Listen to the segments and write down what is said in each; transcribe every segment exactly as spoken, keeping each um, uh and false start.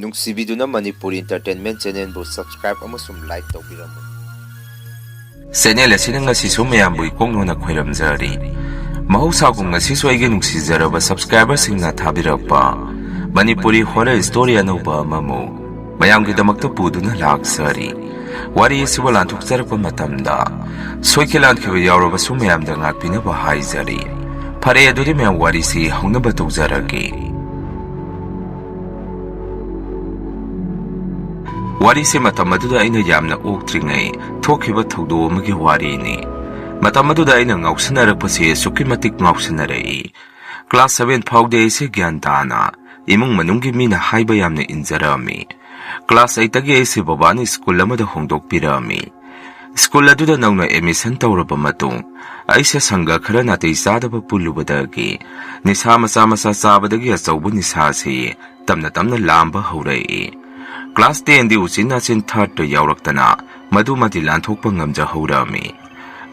ꯅꯨꯡꯁꯤꯕꯤꯗꯨꯅ Manipuri Entertainment Channelꯕꯨ subscribe ꯑꯃꯁꯨꯡ like ꯇꯧꯕꯤꯔꯝꯃꯨ꯫ Channel ꯑꯁꯤꯅ ꯉꯁꯤꯁꯨ ꯃꯌꯥꯝꯕꯨ ꯏꯀꯣꯛ ꯅꯣꯟꯅ ꯈꯣꯏꯔꯝꯖꯔꯤ꯫ ꯃꯍꯧꯁꯥꯒꯨꯝ ꯉꯁꯤꯁꯨ ꯑꯩꯒꯤ ꯅꯨꯡꯁꯤꯖꯔꯕ subscriberꯁꯤꯡꯅ ꯊꯥꯕꯤꯔꯛꯄ ꯃꯅꯤꯄꯨꯔꯤ horror story ꯑꯅꯧꯕ ꯑꯃꯃꯨꯛ ꯃꯌꯥꯝꯒꯤꯗꯃꯛꯇ ꯄꯨꯗꯨꯅ ꯂꯥꯛꯆꯔꯤ꯫ ꯋꯥꯔꯤ ꯑꯁꯤꯕꯨ ꯂꯥꯟꯊꯣꯛꯆꯔꯛꯄ ꯃꯇꯝꯗ ꯁꯣꯏꯈꯤ ꯂꯥꯟꯈꯤꯕ ꯌꯥꯎꯔꯕꯁꯨ ꯃꯌꯥꯝꯗ ꯉꯥꯛꯄꯤꯅꯕ ꯍꯥꯏꯖꯔꯤ꯫ ꯐꯔꯦ, ꯑꯗꯨꯗꯤ ꯃꯌꯥꯝ ꯋꯥꯔꯤꯁꯤ ꯍꯧꯅꯕ ꯇꯧꯖꯔꯒꯦ꯫ ꯋꯥꯔꯤꯁꯤ ꯃꯇꯝ ꯑꯗꯨꯗ ꯑꯩꯅ ꯌꯥꯝꯅ ꯑꯣꯛꯇ꯭ꯔꯤꯉꯩ ꯊꯣꯛꯈꯤꯕ ꯊꯧꯗꯣꯛ ꯑꯃꯒꯤ ꯋꯥꯔꯤꯅꯤ꯫ ꯃꯇꯝ ꯑꯗꯨꯗ ꯑꯩꯅ ꯉꯥꯎꯁꯤꯟꯅꯔꯛꯄꯁꯤ ꯑꯁꯨꯛꯀꯤ ꯃꯇꯤꯛ ꯉꯥꯎꯁꯤꯟꯅꯔꯛꯏ꯫ Class seven ꯐꯥꯎꯗꯤ ꯑꯩꯁꯦ ꯒ꯭ꯌꯥꯟ ꯇꯥꯅ ꯏꯃꯨꯡ ꯃꯅꯨꯡꯒꯤ ꯃꯤꯅ ꯍꯥꯏꯕ ꯌꯥꯝꯅ ꯏꯟꯖꯔꯛꯑꯝꯃꯤ꯫ Class eightꯇꯒꯤ ꯑꯩꯁꯦ ꯕꯕꯥꯅ school ꯑꯃꯗ ꯍꯣꯡꯗꯣꯛꯄꯤꯔꯛꯑꯝꯃꯤ꯫ School ꯑꯗꯨꯗ ꯅꯧꯅ admission ꯇꯧꯔꯕ ꯃꯇꯨꯡ ꯑꯩꯁꯦ ꯁꯪꯒ ꯈꯔ ꯅꯥꯇꯩ ꯆꯥꯗꯕ ꯄꯨꯜꯂꯨꯕꯗꯒꯤ ꯅꯤꯁꯥ ꯃꯆꯥ ꯃꯆꯥ ꯆꯥꯕꯗꯒꯤ ꯑꯆꯧꯕ ꯅꯤꯁꯥꯁꯤ ꯇꯞꯅ ꯇꯞꯅ ꯂꯥꯝꯕ ꯍꯧꯔꯛꯏ꯫ Class tenꯗꯤ ꯎꯆꯤꯟ ꯅꯥꯆꯤꯟ thirdꯇ ꯌꯥꯎꯔꯛꯇꯅ ꯃꯗꯨꯃꯗꯤ ꯂꯥꯟꯊꯣꯛꯄ ꯉꯝꯖꯍꯧꯔꯝꯃꯤ꯫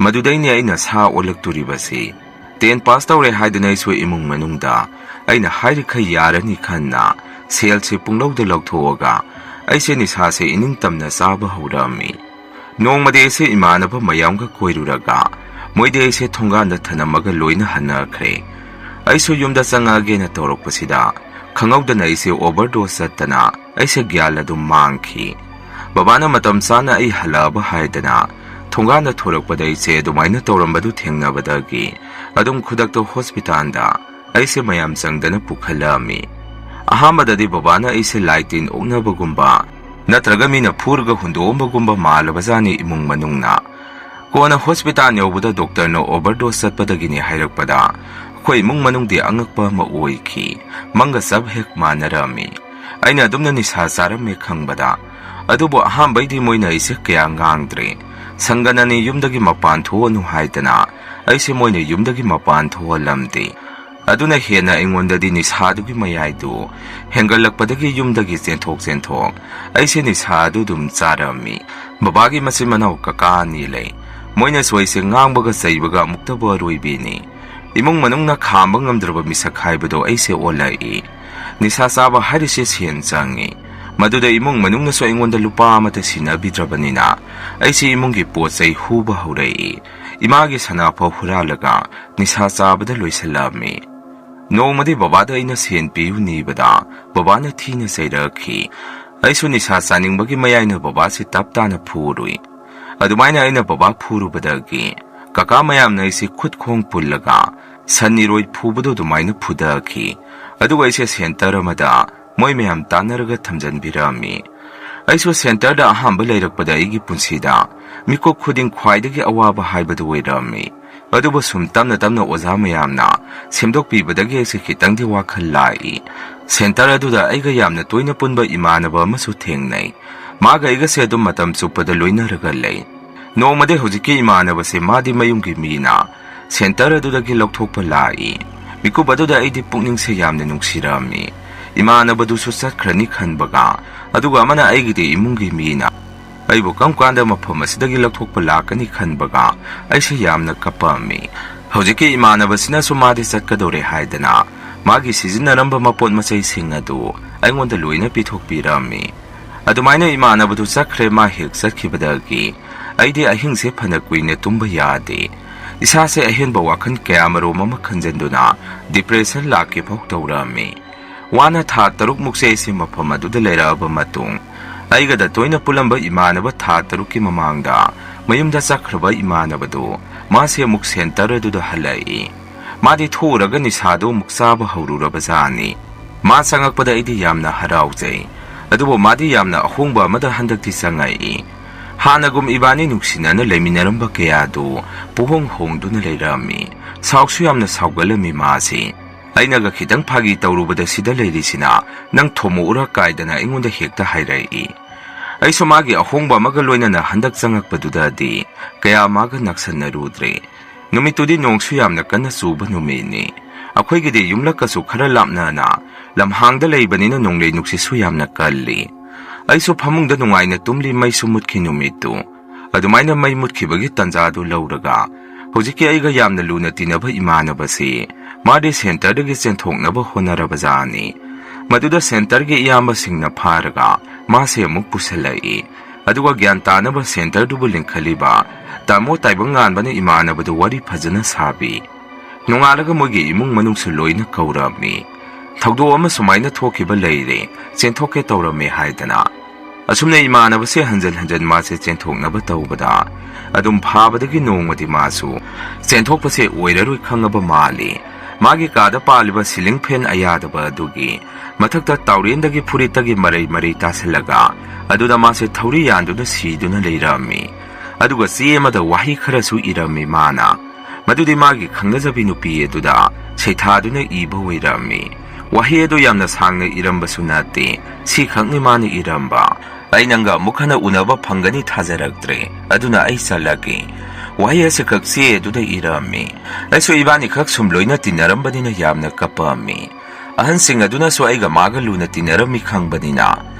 ꯃꯗꯨꯗꯩꯅꯤ ꯑꯩꯅ ꯁꯥ ꯑꯣꯜꯂꯛꯇꯣꯔꯤꯕꯁꯤ꯫ Ten pass ꯇꯧꯔꯦ ꯍꯥꯏꯗꯨꯅ ꯑꯩꯁꯨ ꯏꯃꯨꯡ ꯃꯅꯨꯡꯗ ꯑꯩꯅ ꯍꯥꯏꯔꯤꯈꯩ ꯌꯥꯔꯅꯤ ꯈꯟꯅ ꯁꯦꯜꯁꯤ ꯄꯨꯡꯂꯧꯗ ꯂꯧꯊꯣꯛꯑꯒ ꯑꯩꯁꯦ ꯅꯤꯁꯥꯁꯦ ꯏꯅꯤꯡꯇꯝꯅ ꯆꯥꯕ ꯍꯧꯔꯛꯑꯝꯃꯤ꯫ ꯅꯣꯡꯃꯗꯤ ꯑꯩꯁꯦ ꯏꯃꯥꯟꯅꯕ ꯃꯌꯥꯝꯒ ꯀꯣꯏꯔꯨꯔꯒ ꯃꯣꯏꯗꯤ ꯑꯩꯁꯦ ꯊꯣꯡꯒꯥꯟꯗ ꯊꯅꯝꯃꯒ ꯂꯣꯏꯅ ꯍꯟꯅꯈ꯭ꯔꯦ꯫ ꯑꯩꯁꯨ ꯌꯨꯝꯗ ꯆꯪꯉꯛꯑꯒꯦꯅ ꯇꯧꯔꯛꯄꯁꯤꯗ ꯈꯪꯍꯧꯗꯅ ꯑꯩꯁꯦ overdose ꯆꯠꯇꯅ ꯑꯩꯁꯦ ꯒ꯭ꯌꯥꯟ ꯑꯗꯨꯝ ꯃꯥꯡꯈꯤ꯫ ꯕꯕꯥꯅ ꯃꯇꯝ ꯆꯥꯅ ꯑꯩ ꯍꯜꯂꯛꯑꯕ ꯍꯥꯏꯗꯅ ꯊꯣꯡꯒꯥꯟꯗ ꯊꯣꯔꯛꯄꯗ ꯑꯩꯁꯦ ꯑꯗꯨꯃꯥꯏꯅ ꯇꯧꯔꯝꯕꯗꯨ ꯊꯦꯡꯅꯕꯗꯒꯤ ꯑꯗꯨꯝ ꯈꯨꯗꯛꯇ hospitalꯗ ꯑꯩꯁꯦ ꯃꯌꯥꯝ ꯆꯪꯗꯅ ꯄꯨꯈꯠꯂꯛꯑꯝꯃꯤ꯫ ꯑꯍꯥꯟꯕꯗꯗꯤ ꯕꯕꯥꯅ ꯑꯩꯁꯦ ꯂꯥꯏ ꯇꯤꯟ ꯑꯣꯛꯅꯕꯒꯨꯝꯕ ꯅꯠꯇ꯭ꯔꯒ ꯃꯤꯅ ꯐꯨꯔꯒ ꯍꯨꯟꯗꯣꯛꯑꯝꯕꯒꯨꯝꯕ ꯃꯥꯜꯂꯕꯖꯥꯠꯅꯤ ꯏꯃꯨꯡ ꯃꯅꯨꯡꯅ꯫ ꯀꯣꯟꯅ hospital ꯌꯧꯕꯗ doctorꯅ overdose ꯆꯠꯄꯗꯒꯤꯅꯤ ꯍꯥꯏꯔꯛꯄꯗ ꯑꯩꯈꯣꯏ ꯏꯃꯨꯡ ꯃꯅꯨꯡꯗꯤ ꯑꯉꯛꯄ ꯑꯃ ꯑꯣꯏꯈꯤ꯫ ꯃꯪꯒ ꯆꯞ ꯍꯦꯛ ꯃꯥꯟꯅꯔꯝꯃꯤ꯫ ꯑꯩꯅ ꯑꯗꯨꯝꯅ ꯅꯤꯁꯥ ꯆꯥꯔꯝꯃꯦ ꯈꯪꯕꯗ꯫ ꯑꯗꯨꯕꯨ ꯑꯍꯥꯟꯕꯩꯗꯤ ꯃꯣꯏꯅ ꯑꯩꯁꯦ ꯀꯌꯥ ꯉꯥꯡꯗ꯭ꯔꯦ꯫ ꯁꯪꯒꯅꯅꯤ ꯌꯨꯝꯗꯒꯤ ꯃꯄꯥꯟ ꯊꯣꯛꯑꯅꯨ ꯍꯥꯏꯗꯅ ꯑꯩꯁꯦ ꯃꯣꯏꯅ ꯌꯨꯝꯗꯒꯤ ꯃꯄꯥꯟ ꯊꯣꯛꯍꯜꯂꯝꯗꯦ꯫ ꯑꯗꯨꯅ ꯍꯦꯟꯅ ꯑꯩꯉꯣꯟꯗꯗꯤ ꯅꯤꯁꯥꯗꯨꯒꯤ ꯃꯌꯥꯏꯗꯨ ꯍꯦꯟꯒꯠꯂꯛꯄꯗꯒꯤ ꯌꯨꯝꯗꯒꯤ ꯆꯦꯟꯊꯣꯛ ꯆꯦꯟꯊꯣꯛ ꯑꯩꯁꯦ ꯅꯤꯁꯥ ꯑꯗꯨ ꯑꯗꯨꯝ ꯆꯥꯔꯝꯃꯤ꯫ ꯕꯕꯥꯒꯤ ꯃꯆꯤꯟ ꯃꯅꯥꯎ ꯀꯀꯥ ꯑꯅꯤ ꯂꯩ꯫ ꯃꯣꯏꯅꯁꯨ ꯑꯩꯁꯦ ꯉꯥꯡꯕꯒ ꯆꯩꯕꯒ ꯑꯃꯨꯛꯇꯕꯨ ꯑꯔꯣꯏꯕꯤꯅꯤ꯫ ꯏꯃꯨꯡ ꯃꯅꯨꯡꯅ ꯈꯥꯝꯕ ꯉꯝꯗ꯭ꯔꯕ ꯃꯤꯁꯛ ꯍꯥꯏꯕꯗꯣ ꯑꯩꯁꯦ ꯑꯣꯜꯂꯛꯏ꯫ ꯅꯤꯁꯥ ꯆꯥꯕ ꯍꯥꯏꯔꯤꯁꯦ ꯁꯦꯟ ꯆꯪꯉꯤ꯫ ꯃꯗꯨꯗ ꯏꯃꯨꯡ ꯃꯅꯨꯡꯅꯁꯨ ꯑꯩꯉꯣꯟꯗ ꯂꯨꯄꯥ ꯑꯃꯠꯇ ꯁꯤꯟꯅꯕꯤꯗ꯭ꯔꯕꯅꯤꯅ, ꯑꯩꯁꯦ ꯏꯃꯨꯡꯒꯤ ꯄꯣꯠ ꯆꯩ ꯍꯨꯕ ꯍꯧꯔꯛꯏ꯫ ꯏꯃꯥꯒꯤ ꯁꯅꯥꯐꯥꯎ ꯍꯨꯔꯥꯜꯂꯒ ꯅꯤꯁꯥ ꯆꯥꯕꯗ ꯂꯣꯏꯁꯤꯜꯂꯛꯑꯝꯃꯤ꯫ ꯅꯣꯡꯃꯗꯤ ꯕꯕꯥꯗ ꯑꯩꯅ ꯁꯦꯟ ꯄꯤꯌꯨ ꯅꯤꯕꯗ, ꯕꯕꯥꯅ ꯊꯤꯅ ꯆꯩꯔꯛꯈꯤ꯫ ꯑꯩꯁꯨ ꯅꯤꯁꯥ ꯆꯥꯅꯤꯡꯕꯒꯤ ꯃꯌꯥꯏꯅ ꯕꯕꯥꯁꯤ ꯇꯞ ꯇꯥꯅ ꯐꯨꯔꯨꯏ꯫ ꯑꯗꯨꯃꯥꯏꯅ ꯑꯩꯅ ꯕꯕꯥ ꯐꯨꯔꯨꯕꯗꯒꯤ ꯀꯀꯥ ꯃꯌꯥꯝꯅ ꯑꯩꯁꯦ ꯈꯨꯠ ꯈꯣꯡ ꯄꯨꯜꯂꯒ ꯁꯟ ꯏꯔꯣꯏ ꯐꯨꯕꯗꯣ ꯑꯗꯨꯃꯥꯏꯅ ꯐꯨꯊꯈꯤ꯫ ꯑꯗꯨꯒ ꯑꯩꯁꯦ ꯁꯦꯟꯇꯔ ꯑꯃꯗ ꯃꯣꯏ ꯃꯌꯥꯝ ꯇꯥꯟꯅꯔꯒ ꯊꯝꯖꯤꯟꯕꯤꯔꯝꯃꯤ꯫ ꯑꯩꯁꯨ ꯁꯦꯟꯇꯔꯗ ꯑꯍꯥꯟꯕ ꯂꯩꯔꯛꯄꯗ ꯑꯩꯒꯤ ꯄꯨꯟꯁꯤꯗ ꯃꯤꯀꯨꯞ ꯈꯨꯗꯤꯡ ꯈ꯭ꯋꯥꯏꯗꯒꯤ ꯑꯋꯥꯕ ꯍꯥꯏꯕꯗꯨ ꯑꯣꯏꯔꯝꯃꯤ꯫ ꯑꯗꯨꯕꯨ ꯁꯨꯝ ꯇꯞꯅ ꯇꯞꯅ ꯑꯣꯖꯥ ꯃꯌꯥꯝꯅ ꯁꯦꯝꯗꯣꯛꯄꯤꯕꯗꯒꯤ ꯑꯩꯁꯦ ꯈꯤꯇꯪꯗꯤ ꯋꯥꯈꯜ ꯂꯥꯛꯏ꯫ ꯁꯦꯟꯇꯔ ꯑꯗꯨꯗ ꯑꯩꯒ ꯌꯥꯝꯅ ꯇꯣꯏꯅ ꯄꯨꯟꯕ ꯏꯃꯥꯟꯅꯕ ꯑꯃꯁꯨ ꯊꯦꯡꯅꯩ꯫ ꯃꯥꯒ ꯑꯩꯒꯁꯦ ꯑꯗꯨꯝ ꯃꯇꯝ ꯆꯨꯞꯄꯗ ꯂꯣꯏꯅꯔꯒ ꯂꯩ꯫ ꯅꯣꯡꯃꯗꯤ ꯍꯧꯖꯤꯛꯀꯤ ꯏꯃꯥꯟꯅꯕꯁꯦ ꯃꯥꯗꯤ ꯃꯌꯨꯝꯒꯤ ꯃꯤꯅ ꯁꯦꯟꯇꯔ ꯑꯗꯨꯗꯒꯤ ꯂꯧꯊꯣꯛꯄ ꯂꯥꯛꯏ꯫ ꯃꯤꯀꯨꯞ ꯑꯗꯨꯗ ꯑꯩꯗꯤ ꯄꯨꯛꯅꯤꯡꯁꯦ ꯌꯥꯝꯅ ꯅꯨꯡꯁꯤꯔꯝꯃꯤ꯫ ꯏꯃꯥꯟꯅꯕꯗꯨꯁꯨ ꯆꯠꯈ꯭ꯔꯅꯤ ꯈꯟꯕꯒ, ꯑꯗꯨꯒ ꯑꯃꯅ ꯑꯩꯒꯤꯗꯤ ꯏꯃꯨꯡꯒꯤ ꯃꯤꯅ ꯑꯩꯕꯨ ꯀꯔꯝ ꯀꯥꯟꯗ ꯃꯐꯝ ꯑꯁꯤꯗꯒꯤ ꯂꯧꯊꯣꯛꯄ ꯂꯥꯛꯀꯅꯤ ꯈꯟꯕꯒ ꯑꯩꯁꯦ ꯌꯥꯝꯅ ꯀꯞꯄꯝꯃꯤ꯫ ꯍꯧꯖꯤꯛꯀꯤ ꯏꯃꯥꯟꯅꯕꯁꯤꯅꯁꯨ ꯃꯥꯗꯤ ꯆꯠꯀꯗꯧꯔꯦ ꯍꯥꯏꯗꯅ ꯃꯥꯒꯤ ꯁꯤꯖꯤꯟꯅꯔꯝꯕ ꯃꯄꯣꯠ ꯃꯆꯩꯁꯤꯡ ꯑꯗꯨ ꯑꯩꯉꯣꯟꯗ ꯂꯣꯏꯅ ꯄꯤꯊꯣꯛꯄꯤꯔꯝꯃꯤ꯫ ꯑꯗꯨꯃꯥꯏꯅ ꯏꯃꯥꯟꯅꯕꯗꯨ ꯆꯠꯈ꯭ꯔꯦ꯫ ꯃꯥ ꯍꯦꯛ ꯆꯠꯈꯤꯕꯗꯒꯤ ꯑꯩꯗꯤ ꯑꯍꯤꯡꯁꯦ ꯐꯅ ꯀꯨꯏꯅ ꯇꯨꯝꯕ ꯌꯥꯗꯦ꯫ ꯏꯁꯥꯁꯦ ꯑꯍꯦꯟꯕ ꯋꯥꯈꯜ ꯀꯌꯥꯃꯔꯣꯝ ꯑꯃ ꯈꯟꯖꯟꯗꯨꯅ depression ꯂꯥꯛꯀꯦ ꯐꯥꯎ ꯇꯧꯔꯛꯑꯝꯃꯤ꯫ ꯋꯥꯅ ꯊꯥ ꯇꯔꯨꯛꯃꯨꯛꯁꯦ ꯑꯩꯁꯦ ꯃꯐꯝ ꯑꯗꯨꯗ ꯂꯩꯔꯛꯑꯕ ꯃꯇꯨꯡ, ꯑꯩꯒꯗ ꯇꯣꯏꯅ ꯄꯨꯜꯂꯝꯕ ꯏꯃꯥꯟꯅꯕ ꯊꯥ ꯇꯔꯨꯛꯀꯤ ꯃꯃꯥꯡꯗ ꯃꯌꯨꯝꯗ ꯆꯠꯈ꯭ꯔꯕ ꯏꯃꯥꯟꯅꯕꯗꯨ ꯃꯥꯁꯦ ꯑꯃꯨꯛ ꯁꯦꯟꯇꯔ ꯑꯗꯨꯗ ꯍꯜꯂꯛꯏ꯫ ꯃꯥꯗꯤ ꯊꯣꯛꯎꯔꯒ ꯅꯤꯁꯥꯗꯨ ꯑꯃꯨꯛ ꯆꯥꯕ ꯍꯧꯔꯨꯔꯕꯖꯥꯠꯅꯤ꯫ ꯃꯥ ꯆꯪꯉꯛꯄꯗ ꯑꯩꯗꯤ ꯌꯥꯝꯅ ꯍꯔꯥꯎꯖꯩ꯫ ꯑꯗꯨꯕꯨ ꯃꯥꯗꯤ ꯌꯥꯝꯅ ꯑꯍꯣꯡꯕ ꯑꯃꯗ ꯍꯟꯗꯛꯇꯤ ꯆꯪꯉꯛꯏ꯫ ꯍꯥꯟꯅꯒꯨꯝ ꯏꯕꯥꯅꯤ ꯅꯨꯡꯁꯤꯅꯅ ꯂꯩꯃꯤꯟꯅꯔꯝꯕ ꯀꯌꯥꯗꯨ ꯄꯨꯍꯣꯡ ꯍꯣꯡꯗꯨꯅ ꯂꯩꯔꯝꯃꯤ꯫ ꯁꯥꯎꯁꯨ ꯌꯥꯝꯅ ꯁꯥꯎꯒꯠꯂꯝꯃꯤ ꯃꯥꯁꯤ꯫ ꯑꯩꯅꯒ ꯈꯤꯇꯪ ꯐꯥꯒꯤ ꯇꯧꯔꯨꯕꯗ "ꯁꯤꯗ ꯂꯩꯔꯤꯁꯤꯅ ꯅꯪ ꯊꯣꯝꯃꯛꯎꯔ?" ꯀꯥꯏꯗꯅ ꯑꯩꯉꯣꯟꯗ ꯍꯦꯛꯇ ꯍꯥꯏꯔꯛꯏ꯫ ꯑꯩꯁꯨ ꯃꯥꯒꯤ ꯑꯍꯣꯡꯕ ꯑꯃꯒ ꯂꯣꯏꯅꯅ ꯍꯟꯗꯛ ꯆꯪꯉꯛꯄꯗꯨꯗꯗꯤ ꯀꯌꯥ ꯃꯥꯒ ꯅꯛꯁꯟꯅꯔꯨꯗ꯭ꯔꯦ꯫ ꯅꯨꯃꯤꯠꯇꯨꯗꯤ ꯅꯣꯡꯁꯨ ꯌꯥꯝꯅ ꯀꯟꯅ ꯆꯨꯕ ꯅꯨꯃꯤꯠꯅꯤ꯫ ꯑꯩꯈꯣꯏꯒꯤꯗꯤ ꯌꯨꯝꯂꯛꯀꯁꯨ ꯈꯔ ꯂꯥꯞꯅꯅ ꯂꯝꯍꯥꯡꯗ ꯂꯩꯕꯅꯤꯅ ꯅꯣꯡꯂꯩ ꯅꯨꯡꯁꯤꯠꯁꯨ ꯌꯥꯝꯅ ꯀꯜꯂꯤ꯫ ꯑꯩꯁꯨ ꯐꯃꯨꯡꯗ ꯅꯨꯡꯉꯥꯏꯅ ꯇꯨꯝꯂꯤ, ꯃꯩꯁꯨ ꯃꯨꯠꯈꯤ ꯅꯨꯃꯤꯠꯇꯨ꯫ ꯑꯗꯨꯃꯥꯏꯅ ꯃꯩ ꯃꯨꯠꯈꯤꯕꯒꯤ ꯇꯥꯟꯖꯥꯗꯨ ꯂꯧꯔꯒ ꯍꯧꯖꯤꯛꯀꯤ ꯑꯩꯒ ꯌꯥꯝꯅ ꯂꯨꯅ ꯇꯤꯟꯅꯕ ꯏꯃꯥꯟꯅꯕꯁꯤ ꯃꯥꯗꯤ ꯁꯦꯟꯇꯔꯗꯒꯤ ꯆꯦꯟꯊꯣꯛꯅꯕ ꯍꯣꯠꯅꯔꯕꯖꯥꯠꯅꯤ꯫ ꯃꯗꯨꯗ centreꯒꯤ ꯏꯌꯥꯝꯕꯁꯤꯡꯅ ꯐꯥꯔꯒ ꯃꯥꯁꯦ ꯑꯃꯨꯛ ꯄꯨꯁꯜꯂꯛꯏ꯫ ꯑꯗꯨꯒ ꯒ꯭ꯌꯥꯟ ꯇꯥꯅꯕ centreꯗꯨꯕꯨ ꯂꯤꯡꯈꯠꯂꯤꯕ ꯇꯥꯃꯣ ꯇꯥꯏꯕꯪꯉꯥꯟꯕꯅ ꯏꯃꯥꯟꯅꯕꯗꯨ ꯋꯥꯔꯤ ꯐꯖꯅ ꯁꯥꯕꯤ꯫ ꯅꯣꯡꯉꯥꯜꯂꯒ ꯃꯣꯏꯒꯤ ꯏꯃꯨꯡ ꯃꯅꯨꯡꯁꯨ ꯂꯣꯏꯅ ꯀꯧꯔꯝꯃꯤ꯫ ꯊꯧꯗꯣꯛ ꯑꯃ ꯁꯨꯃꯥꯏꯅ ꯊꯣꯛꯈꯤꯕ ꯂꯩꯔꯦ, ꯆꯦꯟꯊꯣꯛꯀꯦ ꯇꯧꯔꯝꯃꯦ ꯍꯥꯏꯗꯅ꯫ ꯑꯁꯨꯝꯅ ꯏꯃꯥꯟꯅꯕꯁꯦ ꯍꯟꯖꯟ ꯍꯟꯖꯟ ꯃꯥꯁꯦ ꯆꯦꯟꯊꯣꯛꯅꯕ ꯇꯧꯕꯗ, ꯑꯗꯨꯝ ꯐꯥꯕꯗꯒꯤ ꯅꯣꯡꯃꯗꯤ ꯃꯥꯁꯨ ꯆꯦꯟꯊꯣꯛꯄꯁꯦ ꯑꯣꯏꯔꯔꯣꯏ ꯈꯪꯉꯕ ꯃꯥꯜꯂꯤ꯫ ꯃꯥꯒꯤ ꯀꯥꯗ ꯄꯥꯜꯂꯤꯕ ceiling fan ꯑꯌꯥꯗꯕ ꯑꯗꯨꯒꯤ ꯃꯊꯛꯇ ꯇꯥꯎꯔꯦꯟꯗꯒꯤ ꯐꯨꯔꯤꯠꯇꯒꯤ ꯃꯔꯩ ꯃꯔꯩ ꯇꯥꯁꯤꯜꯂꯒ, ꯑꯗꯨꯗ ꯃꯥꯁꯦ ꯊꯧꯔꯤ ꯌꯥꯟꯗꯨꯅ ꯁꯤꯗꯨꯅ ꯂꯩꯔꯝꯃꯤ꯫ ꯑꯗꯨꯒ ꯆꯦ ꯑꯃꯗ ꯋꯥꯍꯩ ꯈꯔꯁꯨ ꯏꯔꯝꯃꯤ ꯃꯥꯅ꯫ ꯃꯗꯨꯗꯤ ꯃꯥꯒꯤ ꯈꯪꯅꯖꯕꯤ ꯅꯨꯄꯤ ꯑꯗꯨꯗ ꯁꯩꯊꯥꯗꯨꯅ ꯏꯕ ꯑꯣꯏꯔꯝꯃꯤ꯫ ꯋꯥꯍꯩ ꯑꯗꯨ ꯌꯥꯝꯅ ꯁꯥꯡꯅ ꯏꯔꯝꯕꯁꯨ ꯅꯠꯇꯦ, ꯁꯤꯈꯛꯅꯤ ꯃꯥꯅ ꯏꯔꯝꯕ: "ꯑꯩ ꯅꯪꯒ ꯑꯃꯨꯛ ꯍꯟꯅ ꯎꯅꯕ ꯐꯪꯒꯅꯤ ꯊꯥꯖꯔꯛꯇ꯭ꯔꯦ, ꯑꯗꯨꯅ ꯑꯩ ꯆꯠꯂꯒꯦ"꯫ ꯋꯥꯍꯩ ꯑꯁꯤꯈꯛ ꯆꯦ ꯑꯗꯨꯗ ꯏꯔꯝꯃꯤ꯫ ꯑꯩꯁꯨ ꯏꯕꯥꯅꯤꯈꯛ ꯁꯨꯝ ꯂꯣꯏꯅ ꯇꯤꯟꯅꯔꯝꯕꯅꯤꯅ ꯌꯥꯝꯅ ꯀꯞꯄꯝꯃꯤ꯫ ꯑꯍꯟꯁꯤꯡ ꯑꯗꯨꯅꯁꯨ ꯑꯩꯒ ꯃꯥꯒ ꯂꯨꯅ ꯇꯤꯟꯅꯔꯝꯃꯤ ꯈꯪꯕꯅꯤꯅ,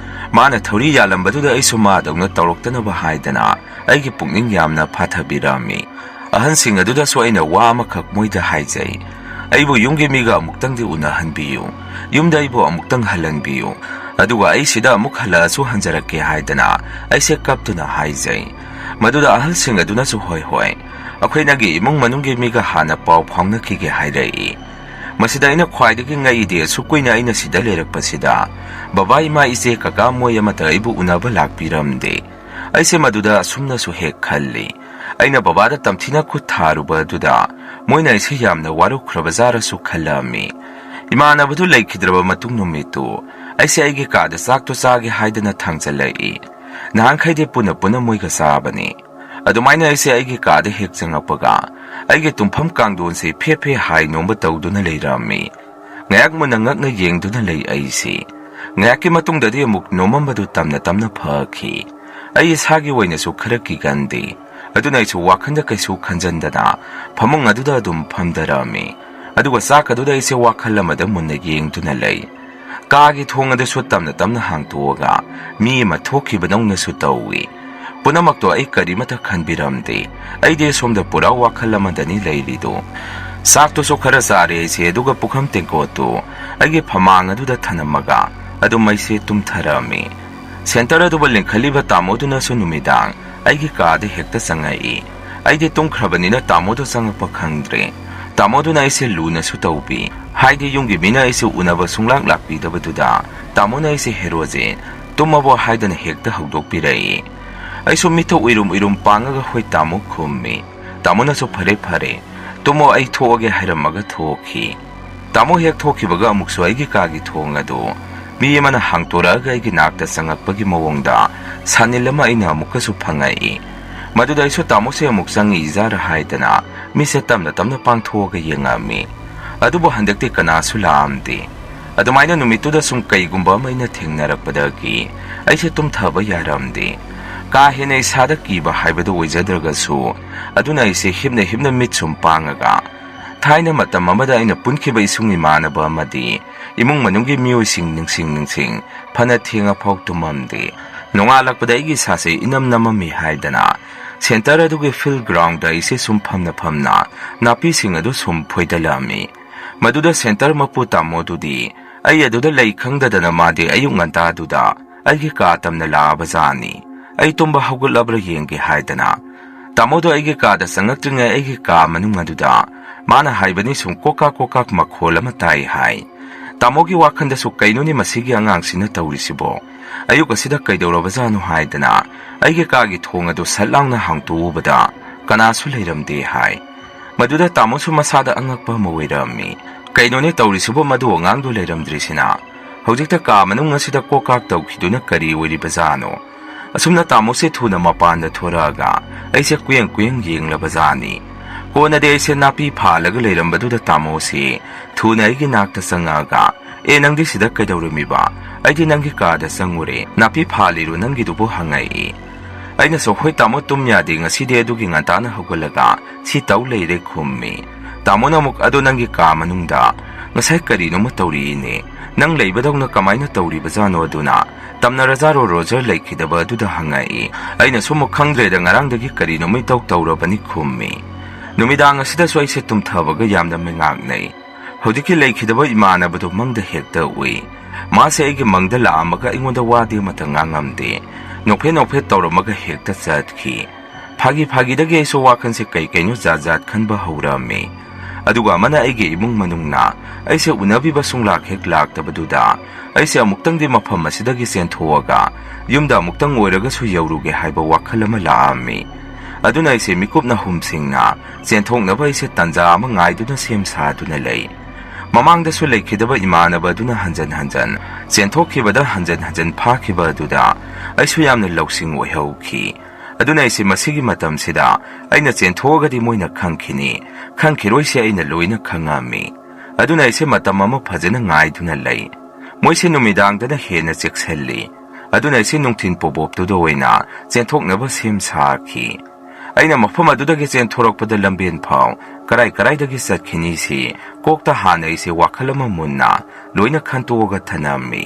ꯃꯥꯅ ꯊꯧꯔꯤ ꯌꯥꯜꯂꯝꯕꯗꯨꯗ ꯑꯩꯁꯨ ꯃꯥꯗꯧꯅ ꯇꯧꯔꯛꯇꯅꯕ ꯍꯥꯏꯗꯅ ꯑꯩꯒꯤ ꯄꯨꯛꯅꯤꯡ ꯌꯥꯝꯅ ꯐꯥꯊꯕꯤꯔꯝꯃꯤ꯫ ꯑꯍꯟꯁꯤꯡ ꯑꯗꯨꯗꯁꯨ ꯑꯩꯅ ꯋꯥ ꯑꯃꯈꯛ ꯃꯣꯏꯗ ꯍꯥꯏꯖꯩ: "ꯑꯩꯕꯨ ꯌꯨꯝꯒꯤ ꯃꯤꯒ ꯑꯃꯨꯛꯇꯪꯗꯤ ꯎꯅꯍꯟꯕꯤꯌꯨ, ꯌꯨꯝꯗ ꯑꯩꯕꯨ ꯑꯃꯨꯛꯇꯪ ꯍꯜꯍꯟꯕꯤꯌꯨ, ꯑꯗꯨꯒ ꯑꯩ ꯁꯤꯗ ꯑꯃꯨꯛ ꯍꯜꯂꯛꯑꯁꯨ ꯍꯟꯖꯔꯛꯀꯦ" ꯍꯥꯏꯗꯅ ꯑꯩꯁꯦ ꯀꯞꯇꯨꯅ ꯍꯥꯏꯖꯩ꯫ ꯃꯗꯨꯗ ꯑꯍꯜꯁꯤꯡ ꯑꯗꯨꯅꯁꯨ "ꯍꯣꯏ, ꯍꯣꯏ, ꯑꯩꯈꯣꯏ ꯅꯪꯒꯤ ꯏꯃꯨꯡ ꯃꯅꯨꯡꯒꯤ ꯃꯤꯒ ꯍꯥꯟꯅ ꯄꯥꯎ ꯐꯥꯎꯅꯈꯤꯒꯦ" ꯍꯥꯏꯔꯛꯏ꯫ ꯃꯁꯤꯗ ꯑꯩꯅ ꯈ꯭ꯋꯥꯏꯗꯒꯤ ꯉꯛꯏꯗꯤ, ꯑꯁꯨꯛ ꯀꯨꯏꯅ ꯑꯩꯅ ꯁꯤꯗ ꯂꯩꯔꯛꯄꯁꯤꯗ ꯕꯕꯥ, ꯏꯃꯥ, ꯏꯆꯦ, ꯀꯀꯥ ꯃꯣꯏ ꯑꯃꯠꯇ ꯑꯩꯕꯨ ꯎꯅꯕ ꯂꯥꯛꯄꯤꯔꯝꯗꯦ꯫ ꯑꯩꯁꯦ ꯃꯗꯨꯗ ꯑꯁꯨꯝꯅꯁꯨ ꯍꯦꯛ ꯈꯜꯂꯤ꯫ ꯑꯩꯅ ꯕꯕꯥꯗ ꯇꯝꯊꯤꯅ ꯈꯨꯠ ꯊꯥꯔꯨꯕ ꯑꯗꯨꯗ ꯃꯣꯏꯅ ꯑꯩꯁꯦ ꯌꯥꯝꯅ ꯋꯥꯔꯧꯈ꯭ꯔꯕ ꯖꯥꯔꯁꯨ ꯈꯜꯂꯝꯃꯤ꯫ ꯏꯃꯥꯟꯅꯕꯗꯨ ꯂꯩꯈꯤꯗ꯭ꯔꯕ ꯃꯇꯨꯡ ꯅꯨꯃꯤꯠꯇꯨ ꯑꯩꯁꯦ ꯑꯩꯒꯤ ꯀꯥꯗ ꯆꯥꯛꯇꯨ ꯆꯥꯒꯦ ꯍꯥꯏꯗꯅ ꯊꯥꯡꯖꯜꯂꯛꯏ꯫ ꯅꯍꯥꯟꯈꯩꯗꯤ ꯄꯨꯟꯅ ꯄꯨꯟꯅ ꯃꯣꯏꯒ ꯆꯥꯕꯅꯤ꯫ ꯑꯗꯨꯃꯥꯏꯅ ꯑꯩꯁꯦ ꯑꯩꯒꯤ ꯀꯥꯗ ꯍꯦꯛ ꯆꯪꯉꯛꯄꯒ, ꯑꯩꯒꯤ ꯇꯨꯝꯐꯝ ꯀꯥꯡꯊꯣꯟꯁꯦ ꯐꯦ ꯐꯦ ꯍꯥꯏ ꯅꯣꯝꯕ ꯇꯧꯗꯨꯅ ꯂꯩꯔꯝꯃꯤ꯫ ꯉꯥꯏꯍꯥꯛ ꯃꯨꯟꯅ ꯉꯛꯅ ꯌꯦꯡꯗꯨꯅ ꯂꯩ ꯑꯩꯁꯦ꯫ ꯉꯥꯏꯍꯥꯛꯀꯤ ꯃꯇꯨꯡꯗꯗꯤ ꯑꯃꯨꯛ ꯅꯣꯝꯃꯝꯕꯗꯨ ꯇꯝꯅ ꯇꯝꯅ ꯐꯈꯤ꯫ ꯑꯩ ꯏꯁꯥꯒꯤ ꯑꯣꯏꯅꯁꯨ ꯈꯔ ꯀꯤꯒꯟꯗꯦ, ꯑꯗꯨꯅ ꯑꯩꯁꯨ ꯋꯥꯈꯜꯗ ꯀꯩꯁꯨ ꯈꯟꯖꯟꯗꯅ ꯐꯃꯨꯡ ꯑꯗꯨꯗ ꯑꯗꯨꯝ ꯐꯝꯊꯔꯝꯃꯤ꯫ ꯑꯗꯨꯒ ꯆꯥꯛ ꯑꯗꯨꯗ ꯑꯩꯁꯦ ꯋꯥꯈꯜ ꯑꯃꯗ ꯃꯨꯟꯅ ꯌꯦꯡꯗꯨꯅ ꯂꯩ꯫ ꯀꯥꯒꯤ ꯊꯣꯡ ꯑꯗꯨꯁꯨ ꯇꯞꯅ ꯇꯞꯅ ꯍꯥꯡꯇꯣꯛꯑꯒ ꯃꯤ ꯑꯃ ꯊꯣꯛꯈꯤꯕꯗꯧꯅꯁꯨ ꯇꯧꯏ꯫ ꯄꯨꯝꯅꯃꯛꯇꯣ ꯑꯩ ꯀꯔꯤꯃꯠꯇ ꯈꯟꯕꯤꯔꯝꯗꯦ꯫ ꯑꯩꯗꯤ ꯁꯣꯝꯗ ꯄꯨꯔꯥ ꯋꯥꯈꯜ ꯑꯃꯗꯅꯤ ꯂꯩꯔꯤꯗꯣ꯫ ꯆꯥꯛꯇꯨꯁꯨ ꯈꯔ ꯆꯥꯔꯦ ꯑꯩꯁꯦ, ꯑꯗꯨꯒ ꯄꯨꯈꯝ ꯇꯦꯡꯀꯣꯠꯇꯨ ꯑꯩꯒꯤ ꯐꯃꯥꯡ ꯑꯗꯨꯗ ꯊꯅꯝꯃꯒ ꯑꯗꯨꯝ ꯑꯩꯁꯦ ꯇꯨꯝꯊꯔꯝꯃꯤ꯫ ꯁꯦꯟꯇꯔ ꯑꯗꯨꯕꯨ ꯂꯤꯡꯈꯠꯂꯤꯕ ꯇꯥꯃꯣꯗꯨꯅꯁꯨ ꯅꯨꯃꯤꯗꯥꯡ ꯑꯩꯒꯤ ꯀꯥꯗ ꯍꯦꯛꯇ ꯆꯪꯉꯛꯏ꯫ ꯑꯩꯗꯤ ꯇꯨꯝꯈ꯭ꯔꯕꯅꯤꯅ ꯇꯥꯃꯣꯗꯣ ꯆꯪꯉꯛꯄ ꯈꯪꯗ꯭ꯔꯦ꯫ ꯇꯥꯃꯣꯗꯨꯅ ꯑꯩꯁꯦ ꯂꯨꯅꯁꯨ ꯇꯧꯕꯤ꯫ ꯍꯥꯏꯗꯤ ꯌꯨꯝꯒꯤ ꯃꯤꯅ ꯑꯩꯁꯦ ꯎꯅꯕ ꯁꯨꯡꯂꯥꯛ ꯂꯥꯛꯄꯤꯗꯕꯗꯨꯗ ꯇꯥꯃꯣꯅ ꯑꯩꯁꯦ "ꯍꯦꯔꯣꯖꯦ, ꯇꯨꯝꯃꯕꯣ?" ꯍꯥꯏꯗꯅ ꯍꯦꯛꯇ ꯍꯧꯗꯣꯛꯄꯤꯔꯛꯏ꯫ ꯑꯩꯁꯨ ꯃꯤꯠꯇ ꯎꯏꯔꯨꯝ ꯎꯏꯔꯨꯝ ꯄꯥꯡꯉꯒ "ꯍꯣꯏ ꯇꯥꯃꯣ" ꯈꯨꯝꯃꯤ꯫ ꯇꯥꯃꯣꯅꯁꯨ "ꯐꯔꯦ ꯐꯔꯦ, ꯇꯨꯝꯃꯣ, ꯑꯩ ꯊꯣꯛꯑꯒꯦ" ꯍꯥꯏꯔꯝꯃꯒ ꯊꯣꯛꯈꯤ꯫ ꯇꯥꯃꯣ ꯍꯦꯛ ꯊꯣꯛꯈꯤꯕꯒ ꯑꯃꯨꯛꯁꯨ ꯑꯩꯒꯤ ꯀꯥꯒꯤ ꯊꯣꯡ ꯑꯗꯨ ꯃꯤ ꯑꯃꯅ ꯍꯥꯡꯇꯣꯔꯛꯑꯒ ꯑꯩꯒꯤ ꯅꯥꯛꯇ ꯆꯪꯉꯛꯄꯒꯤ ꯃꯑꯣꯡꯗ ꯁꯥꯅꯤꯜ ꯑꯃ ꯑꯩꯅ ꯑꯃꯨꯛꯀꯁꯨ ꯐꯪꯉꯛꯏ꯫ ꯃꯗꯨꯗ ꯑꯩꯁꯨ ꯇꯥꯃꯣꯁꯦ ꯑꯃꯨꯛ ꯆꯪꯉꯛꯏꯖꯥꯔ ꯍꯥꯏꯗꯅ ꯃꯤꯠꯁꯦ ꯇꯞꯅ ꯇꯞꯅ ꯄꯥꯡꯊꯣꯛꯑꯒ ꯌꯦꯡꯉꯝꯃꯤ꯫ ꯑꯗꯨꯕꯨ ꯍꯟꯗꯛꯇꯤ ꯀꯅꯥꯁꯨ ꯂꯥꯛꯑꯝꯗꯦ꯫ ꯑꯗꯨꯃꯥꯏꯅ ꯅꯨꯃꯤꯠꯇꯨꯗ ꯁꯨꯝ ꯀꯩꯒꯨꯝꯕ ꯑꯃ ꯑꯩꯅ ꯊꯦꯡꯅꯔꯛꯄꯗꯒꯤ ꯑꯩꯁꯦ ꯇꯨꯝꯊꯕ ꯌꯥꯔꯝꯗꯦ꯫ ꯀꯥ ꯍꯦꯟꯅ ꯏꯁꯥꯗ ꯀꯤꯕ ꯍꯥꯏꯕꯗꯨ ꯑꯣꯏꯖꯗ꯭ꯔꯒꯁꯨ, ꯑꯗꯨꯅ ꯑꯩꯁꯦ ꯍꯤꯞꯅ ꯍꯤꯞꯅ ꯃꯤꯠ ꯁꯨꯝ ꯄꯥꯡꯉꯒ ꯊꯥꯏꯅ ꯃꯇꯝ ꯑꯃꯗ ꯑꯩꯅ ꯄꯨꯟꯈꯤꯕ ꯏꯁꯨꯡ ꯏꯃꯥꯟꯅꯕ ꯑꯃꯗꯤ ꯏꯃꯨꯡ ꯃꯅꯨꯡꯒꯤ ꯃꯤꯑꯣꯏꯁꯤꯡ ꯅꯤꯡꯁꯤꯡ ꯅꯤꯡꯁꯤꯡ ꯐꯅ ꯊꯦꯡꯉꯐꯥꯎ ꯇꯨꯝꯃꯝꯗꯦ꯫ ꯅꯣꯡꯉꯥꯜꯂꯛꯄꯗ ꯑꯩꯒꯤ ꯏꯁꯥꯁꯦ ꯏꯅꯝ ꯅꯝꯃꯝꯃꯤ ꯍꯥꯏꯗꯅ ꯁꯦꯟꯇꯔ ꯑꯗꯨꯒꯤ ꯐꯤꯜ ꯒ꯭ꯔꯥꯎꯟꯗ ꯑꯩꯁꯦ ꯁꯨꯝ ꯐꯝꯅ ꯐꯝꯅ ꯅꯥꯄꯤꯁꯤꯡ ꯑꯗꯨ ꯁꯨꯝ ꯐꯣꯏꯗꯠꯂꯝꯃꯤ꯫ ꯃꯗꯨꯗ ꯁꯦꯟꯇꯔ ꯃꯄꯨ ꯇꯥꯃꯣꯗꯨꯗꯤ ꯑꯩ ꯑꯗꯨꯗ ꯂꯩ ꯈꯪꯗꯗꯅ ꯃꯥꯗꯤ ꯑꯌꯨꯛ ꯉꯟꯇꯥꯗꯨꯗ ꯑꯩꯒꯤ ꯀꯥ ꯇꯝꯅ ꯂꯥꯛꯑꯕꯖꯥꯠꯅꯤ꯫ ꯑꯩ ꯇꯨꯝꯕ ꯍꯧꯒꯠꯂꯕ꯭ꯔꯥ ꯌꯦꯡꯒꯦ ꯍꯥꯏꯗꯅ ꯇꯥꯃꯣꯗꯣ ꯑꯩꯒꯤ ꯀꯥꯗ ꯆꯪꯉꯛꯇ꯭ꯔꯤꯉꯩ ꯑꯩꯒꯤ ꯀꯥ ꯃꯅꯨꯡ ꯑꯗꯨꯗ ꯃꯥꯅ ꯍꯥꯏꯕꯅꯤ ꯁꯨꯝ ꯀꯣꯀꯥꯛ ꯀꯣꯀꯥꯛ ꯃꯈꯣꯜ ꯑꯃ ꯇꯥꯏ ꯍꯥꯏ꯫ ꯇꯥꯃꯣꯒꯤ ꯋꯥꯈꯜꯗꯁꯨ "ꯀꯩꯅꯣꯅꯦ ꯃꯁꯤꯒꯤ ꯑꯉꯥꯡꯁꯤꯅ ꯇꯧꯔꯤꯁꯤꯕꯣ? ꯑꯌꯨꯛ ꯑꯁꯤꯗ ꯀꯩꯗꯧꯔꯕꯖꯥꯠꯅꯣ?" ꯍꯥꯏꯗꯅ ꯑꯩꯒꯤ ꯀꯥꯒꯤ ꯊꯣꯡ ꯑꯗꯨ ꯁꯠ ꯂꯥꯎꯅ ꯍꯥꯡꯇꯣꯛꯎꯕꯗ ꯀꯅꯥꯁꯨ ꯂꯩꯔꯝꯗꯦ ꯍꯥꯏ꯫ ꯃꯗꯨꯗ ꯇꯥꯃꯣꯁꯨ ꯃꯁꯥꯗ ꯑꯉꯛꯄ ꯑꯃ ꯑꯣꯏꯔꯝꯃꯤ꯫ "ꯀꯩꯅꯣꯅꯦ ꯇꯧꯔꯤꯁꯤꯕꯨ, ꯃꯗꯨ ꯑꯉꯥꯡꯗꯨ ꯂꯩꯔꯝꯗ꯭ꯔꯤꯁꯤꯅ? ꯍꯧꯖꯤꯛꯇ ꯀꯥ ꯃꯅꯨꯡ ꯑꯁꯤꯗ ꯀꯣꯀꯥꯛ ꯇꯧꯈꯤꯗꯨꯅ ꯀꯔꯤ ꯑꯣꯏꯔꯤꯕꯖꯥꯠꯅꯣ?" ꯑꯁꯨꯝꯅ ꯇꯥꯃꯣꯁꯦ ꯊꯨꯅ ꯃꯄꯥꯟꯗ ꯊꯣꯔꯛꯑꯒ ꯑꯩꯁꯦ ꯀꯨꯌꯦꯡ ꯀꯨꯌꯦꯡ ꯌꯦꯡꯂꯕꯖꯥꯠꯅꯤ꯫ ꯀꯣꯟꯅꯗꯤ ꯑꯩꯁꯦ ꯅꯥꯄꯤ ꯐꯥꯜꯂꯒ ꯂꯩꯔꯝꯕꯗꯨꯗ ꯇꯥꯃꯣꯁꯦ ꯊꯨꯅ ꯑꯩꯒꯤ ꯅꯥꯛꯇ ꯆꯪꯉꯛꯑꯒ, "ꯑꯦ, ꯅꯪꯗꯤ ꯁꯤꯗ ꯀꯩꯗꯧꯔꯝꯃꯤꯕ? ꯑꯩꯗꯤ ꯅꯪꯒꯤ ꯀꯥꯗ ꯆꯪꯉꯨꯔꯦ꯫ ꯅꯥꯄꯤ ꯐꯥꯜꯂꯤꯔꯣ ꯅꯪꯒꯤꯗꯨꯕꯨ?" ꯍꯪꯉꯛꯏ꯫ ꯑꯩꯅꯁꯨ, "ꯍꯣꯏ ꯇꯥꯃꯣ, ꯇꯨꯝ ꯌꯥꯗꯦ, ꯉꯁꯤꯗꯤ ꯑꯗꯨꯒꯤ ꯉꯟꯇꯥꯅ ꯍꯧꯒꯠꯂꯒ ꯁꯤ ꯇꯧ ꯂꯩꯔꯦ" ꯈꯨꯝꯃꯤ꯫ ꯇꯥꯃꯣꯅ ꯑꯃꯨꯛ, "ꯑꯗꯣ ꯅꯪꯒꯤ ꯀꯥ ꯃꯅꯨꯡꯗ ꯉꯁꯥꯏ ꯀꯔꯤꯅꯣꯃ ꯇꯧꯔꯤꯅꯦ? ꯅꯪ ꯂꯩꯕꯗꯧꯅ ꯀꯃꯥꯏꯅ ꯇꯧꯔꯤꯕꯖꯥꯠꯅꯣ ꯑꯗꯨꯅ? ꯇꯝꯅꯔꯖꯥꯔꯣ ꯔꯣꯖꯔ ꯂꯩꯈꯤꯗꯕ ꯑꯗꯨꯗ?" ꯍꯪꯉꯛꯏ꯫ ꯑꯩꯅꯁꯨ ꯑꯃꯨꯛ, "ꯈꯪꯗ꯭ꯔꯦꯗ, ꯉꯔꯥꯡꯗꯒꯤ ꯀꯔꯤꯅꯣꯃ ꯏꯇꯧ ꯇꯧꯔꯕꯅꯤ" ꯈꯨꯝꯃꯤ꯫ ꯅꯨꯃꯤꯗꯥꯡ ꯑꯁꯤꯗꯁꯨ ꯑꯩꯁꯦ ꯇꯨꯝꯊꯕꯒ ꯌꯥꯝꯅ ꯃꯩꯉꯥꯛꯅꯩ꯫ ꯍꯧꯖꯤꯛꯀꯤ ꯂꯩꯈꯤꯗꯕ ꯏꯃꯥꯟꯅꯕꯗꯨ ꯃꯪꯗ ꯍꯦꯛꯇ ꯎꯏ꯫ ꯃꯥꯁꯦ ꯑꯩꯒꯤ ꯃꯪꯗ ꯂꯥꯛꯑꯝꯃꯒ ꯑꯩꯉꯣꯟꯗ ꯋꯥꯗꯤ ꯑꯃꯠꯇ ꯉꯥꯡꯉꯝꯗꯦ꯫ ꯅꯣꯛꯐꯦꯠ ꯅꯣꯛꯐꯦꯠ ꯇꯧꯔꯝꯃꯒ ꯍꯦꯛꯇ ꯆꯠꯈꯤ꯫ ꯐꯥꯒꯤ ꯐꯥꯒꯤꯗꯒꯤ ꯑꯩꯁꯨ ꯋꯥꯈꯜꯁꯦ ꯀꯩ ꯀꯩꯅꯣ ꯖꯥꯠ ꯖꯥꯠ ꯈꯟꯕ ꯍꯧꯔꯝꯃꯤ꯫ ꯑꯗꯨꯒ ꯑꯃꯅ ꯑꯩꯒꯤ ꯏꯃꯨꯡ ꯃꯅꯨꯡꯅ ꯑꯩꯁꯦ ꯎꯅꯕꯤꯕ ꯁꯨꯡꯂꯥꯛ ꯍꯦꯛ ꯂꯥꯛꯇꯕꯗꯨꯗ ꯑꯩꯁꯦ ꯑꯃꯨꯛꯇꯪꯗꯤ ꯃꯐꯝ ꯑꯁꯤꯗꯒꯤ ꯆꯦꯟꯊꯣꯛꯑꯒ ꯌꯨꯝꯗ ꯑꯃꯨꯛꯇꯪ ꯑꯣꯏꯔꯒꯁꯨ ꯌꯧꯔꯨꯒꯦ ꯍꯥꯏꯕ ꯋꯥꯈꯜ ꯑꯃ ꯂꯥꯛꯑꯝꯃꯤ꯫ ꯑꯗꯨꯅ ꯑꯩꯁꯦ ꯃꯤꯀꯨꯞꯅ ꯍꯨꯝꯁꯤꯡꯅ ꯆꯦꯟꯊꯣꯛꯅꯕ ꯑꯩꯁꯦ ꯇꯥꯟꯖꯥ ꯑꯃ ꯉꯥꯏꯗꯨꯅ ꯁꯦꯝ ꯁꯥꯗꯨꯅ ꯂꯩ꯫ ꯃꯃꯥꯡꯗꯁꯨ ꯂꯩꯈꯤꯗꯕ ꯏꯃꯥꯟꯅꯕ ꯑꯗꯨꯅ ꯍꯟꯖꯟ ꯍꯟꯖꯟ ꯆꯦꯟꯊꯣꯛꯈꯤꯕꯗ ꯍꯟꯖꯟ ꯍꯟꯖꯟ ꯐꯥꯈꯤꯕ ꯑꯗꯨꯗ ꯑꯩꯁꯨ ꯌꯥꯝꯅ ꯂꯧꯁꯤꯡ ꯑꯣꯏꯍꯧꯈꯤ꯫ ꯑꯗꯨꯅ ꯑꯩꯁꯦ ꯃꯁꯤꯒꯤ ꯃꯇꯝꯁꯤꯗ ꯑꯩꯅ ꯆꯦꯟꯊꯣꯛꯑꯒꯗꯤ ꯃꯣꯏꯅ ꯈꯪꯈꯤꯅꯤ, ꯈꯪꯈꯤꯔꯣꯏꯁꯦ ꯑꯩꯅ ꯂꯣꯏꯅ ꯈꯪꯉꯝꯃꯤ꯫ ꯑꯗꯨꯅ ꯑꯩꯁꯦ ꯃꯇꯝ ꯑꯃ ꯐꯖꯅ ꯉꯥꯏꯗꯨꯅ ꯂꯩ꯫ ꯃꯣꯏꯁꯦ ꯅꯨꯃꯤꯗꯥꯡꯗꯅ ꯍꯦꯟꯅ ꯆꯦꯛꯁꯤꯜꯂꯤ꯫ ꯑꯗꯨꯅ ꯑꯩꯁꯦ ꯅꯨꯡꯊꯤꯟ ꯄꯣꯕꯣꯞꯇꯨꯗ ꯑꯣꯏꯅ ꯆꯦꯟꯊꯣꯛꯅꯕ ꯁꯦꯝ ꯁꯥꯈꯤ꯫ ꯑꯩꯅ ꯃꯐꯝ ꯑꯗꯨꯗꯒꯤ ꯆꯦꯟꯊꯣꯔꯛꯄꯗ ꯂꯝꯕꯦꯟ ꯐꯥꯎ ꯀꯔꯥꯏ ꯀꯔꯥꯏꯗꯒꯤ ꯆꯠꯈꯤꯅꯤ ꯁꯤ ꯀꯣꯛꯇ ꯍꯥꯟꯅ ꯑꯩꯁꯦ ꯋꯥꯈꯜ ꯑꯃ ꯃꯨꯟꯅ ꯂꯣꯏꯅ ꯈꯟꯇꯣꯛꯑꯒ ꯊꯅꯝꯃꯤ꯫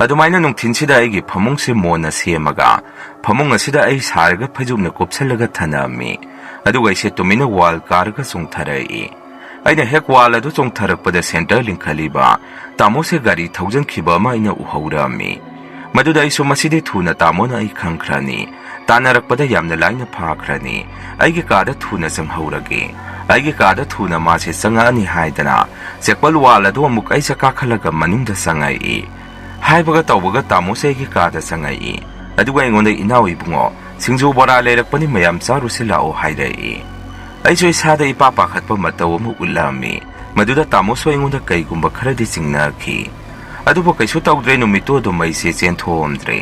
ꯑꯗꯨꯃꯥꯏꯅ ꯅꯨꯡꯊꯤꯟꯁꯤꯗ ꯑꯩꯒꯤ ꯐꯃꯨꯡꯁꯦ ꯃꯣꯟꯅ ꯁꯦꯝꯃꯒ ꯐꯃꯨꯡ ꯑꯁꯤꯗ ꯑꯩ ꯁꯥꯔꯒ ꯐꯩꯖꯨꯞꯅ ꯀꯨꯞꯁꯜꯂꯒ ꯊꯅꯝꯃꯤ꯫ ꯑꯗꯨꯒ ꯑꯩꯁꯦ ꯇꯨꯃꯤꯟꯅ ꯋꯥꯜ ꯀꯥꯔꯒ ꯆꯣꯡꯊꯔꯛꯏ꯫ ꯑꯩꯅ ꯍꯦꯛ ꯋꯥꯜ ꯑꯗꯨ ꯆꯣꯡꯊꯔꯛꯄꯗ ꯁꯦꯟꯇꯔ ꯂꯤꯡꯈꯠꯂꯤꯕ ꯇꯥꯃꯣꯁꯦ ꯒꯥꯔꯤ ꯊꯧꯖꯤꯟꯈꯤꯕ ꯑꯃ ꯑꯩꯅ ꯎꯍꯧꯔꯝꯃꯤ꯫ ꯃꯗꯨꯗ ꯑꯩꯁꯨ ꯃꯁꯤꯗꯤ ꯊꯨꯅ ꯇꯥꯃꯣꯅ ꯑꯩ ꯈꯪꯈ꯭ꯔꯅꯤ, ꯇꯥꯟꯅꯔꯛꯄꯗ ꯌꯥꯝꯅ ꯂꯥꯏꯅ ꯐꯥꯈ꯭ꯔꯅꯤ, ꯑꯩꯒꯤ ꯀꯥꯗ ꯊꯨꯅ ꯆꯪꯍꯧꯔꯒꯦ, ꯑꯩꯒꯤ ꯀꯥꯗ ꯊꯨꯅ ꯃꯥꯁꯦ ꯆꯪꯉꯛꯑꯅꯤ ꯍꯥꯏꯗꯅ ꯆꯦꯛꯄꯜ ꯋꯥꯜ ꯑꯗꯨ ꯑꯃꯨꯛ ꯑꯩꯁꯦ ꯀꯥꯈꯠꯂꯒ ꯃꯅꯨꯡꯗ ꯆꯪꯉꯛꯏ꯫ ꯍꯥꯏꯕꯒ ꯇꯧꯕꯒ ꯇꯥꯃꯣꯁꯦ ꯑꯩꯒꯤ ꯀꯥꯗ ꯆꯪꯉꯛꯏ꯫ ꯑꯗꯨꯒ ꯑꯩꯉꯣꯟꯗ "ꯏꯅꯥꯎ ꯏꯕꯨꯡꯉꯣ, ꯁꯤꯡꯖꯨ ꯕꯣꯔꯥ ꯂꯩꯔꯛꯄꯅꯤ, ꯃꯌꯥꯝ ꯆꯥꯔꯨꯁꯤ ꯂꯥꯛꯑꯣ" ꯍꯥꯏꯔꯛꯏ꯫ ꯑꯩꯁꯨ ꯏꯁꯥꯗ ꯏꯄꯥ ꯄꯥꯈꯠꯄ ꯃꯇꯧ ꯑꯃ ꯎꯠꯂꯝꯃꯤ꯫ ꯃꯗꯨꯗ ꯇꯥꯃꯣꯁꯨ ꯑꯩꯉꯣꯟꯗ ꯀꯩꯒꯨꯝꯕ ꯈꯔꯗꯤ ꯆꯤꯡꯅꯈꯤ꯫ ꯑꯗꯨꯕꯨ ꯀꯩꯁꯨ ꯇꯧꯗ꯭ꯔꯦ, ꯅꯨꯃꯤꯠꯇꯨ ꯑꯗꯨꯝ ꯑꯩꯁꯦ ꯆꯦꯟꯊꯣꯛꯑꯝꯗ꯭ꯔꯦ꯫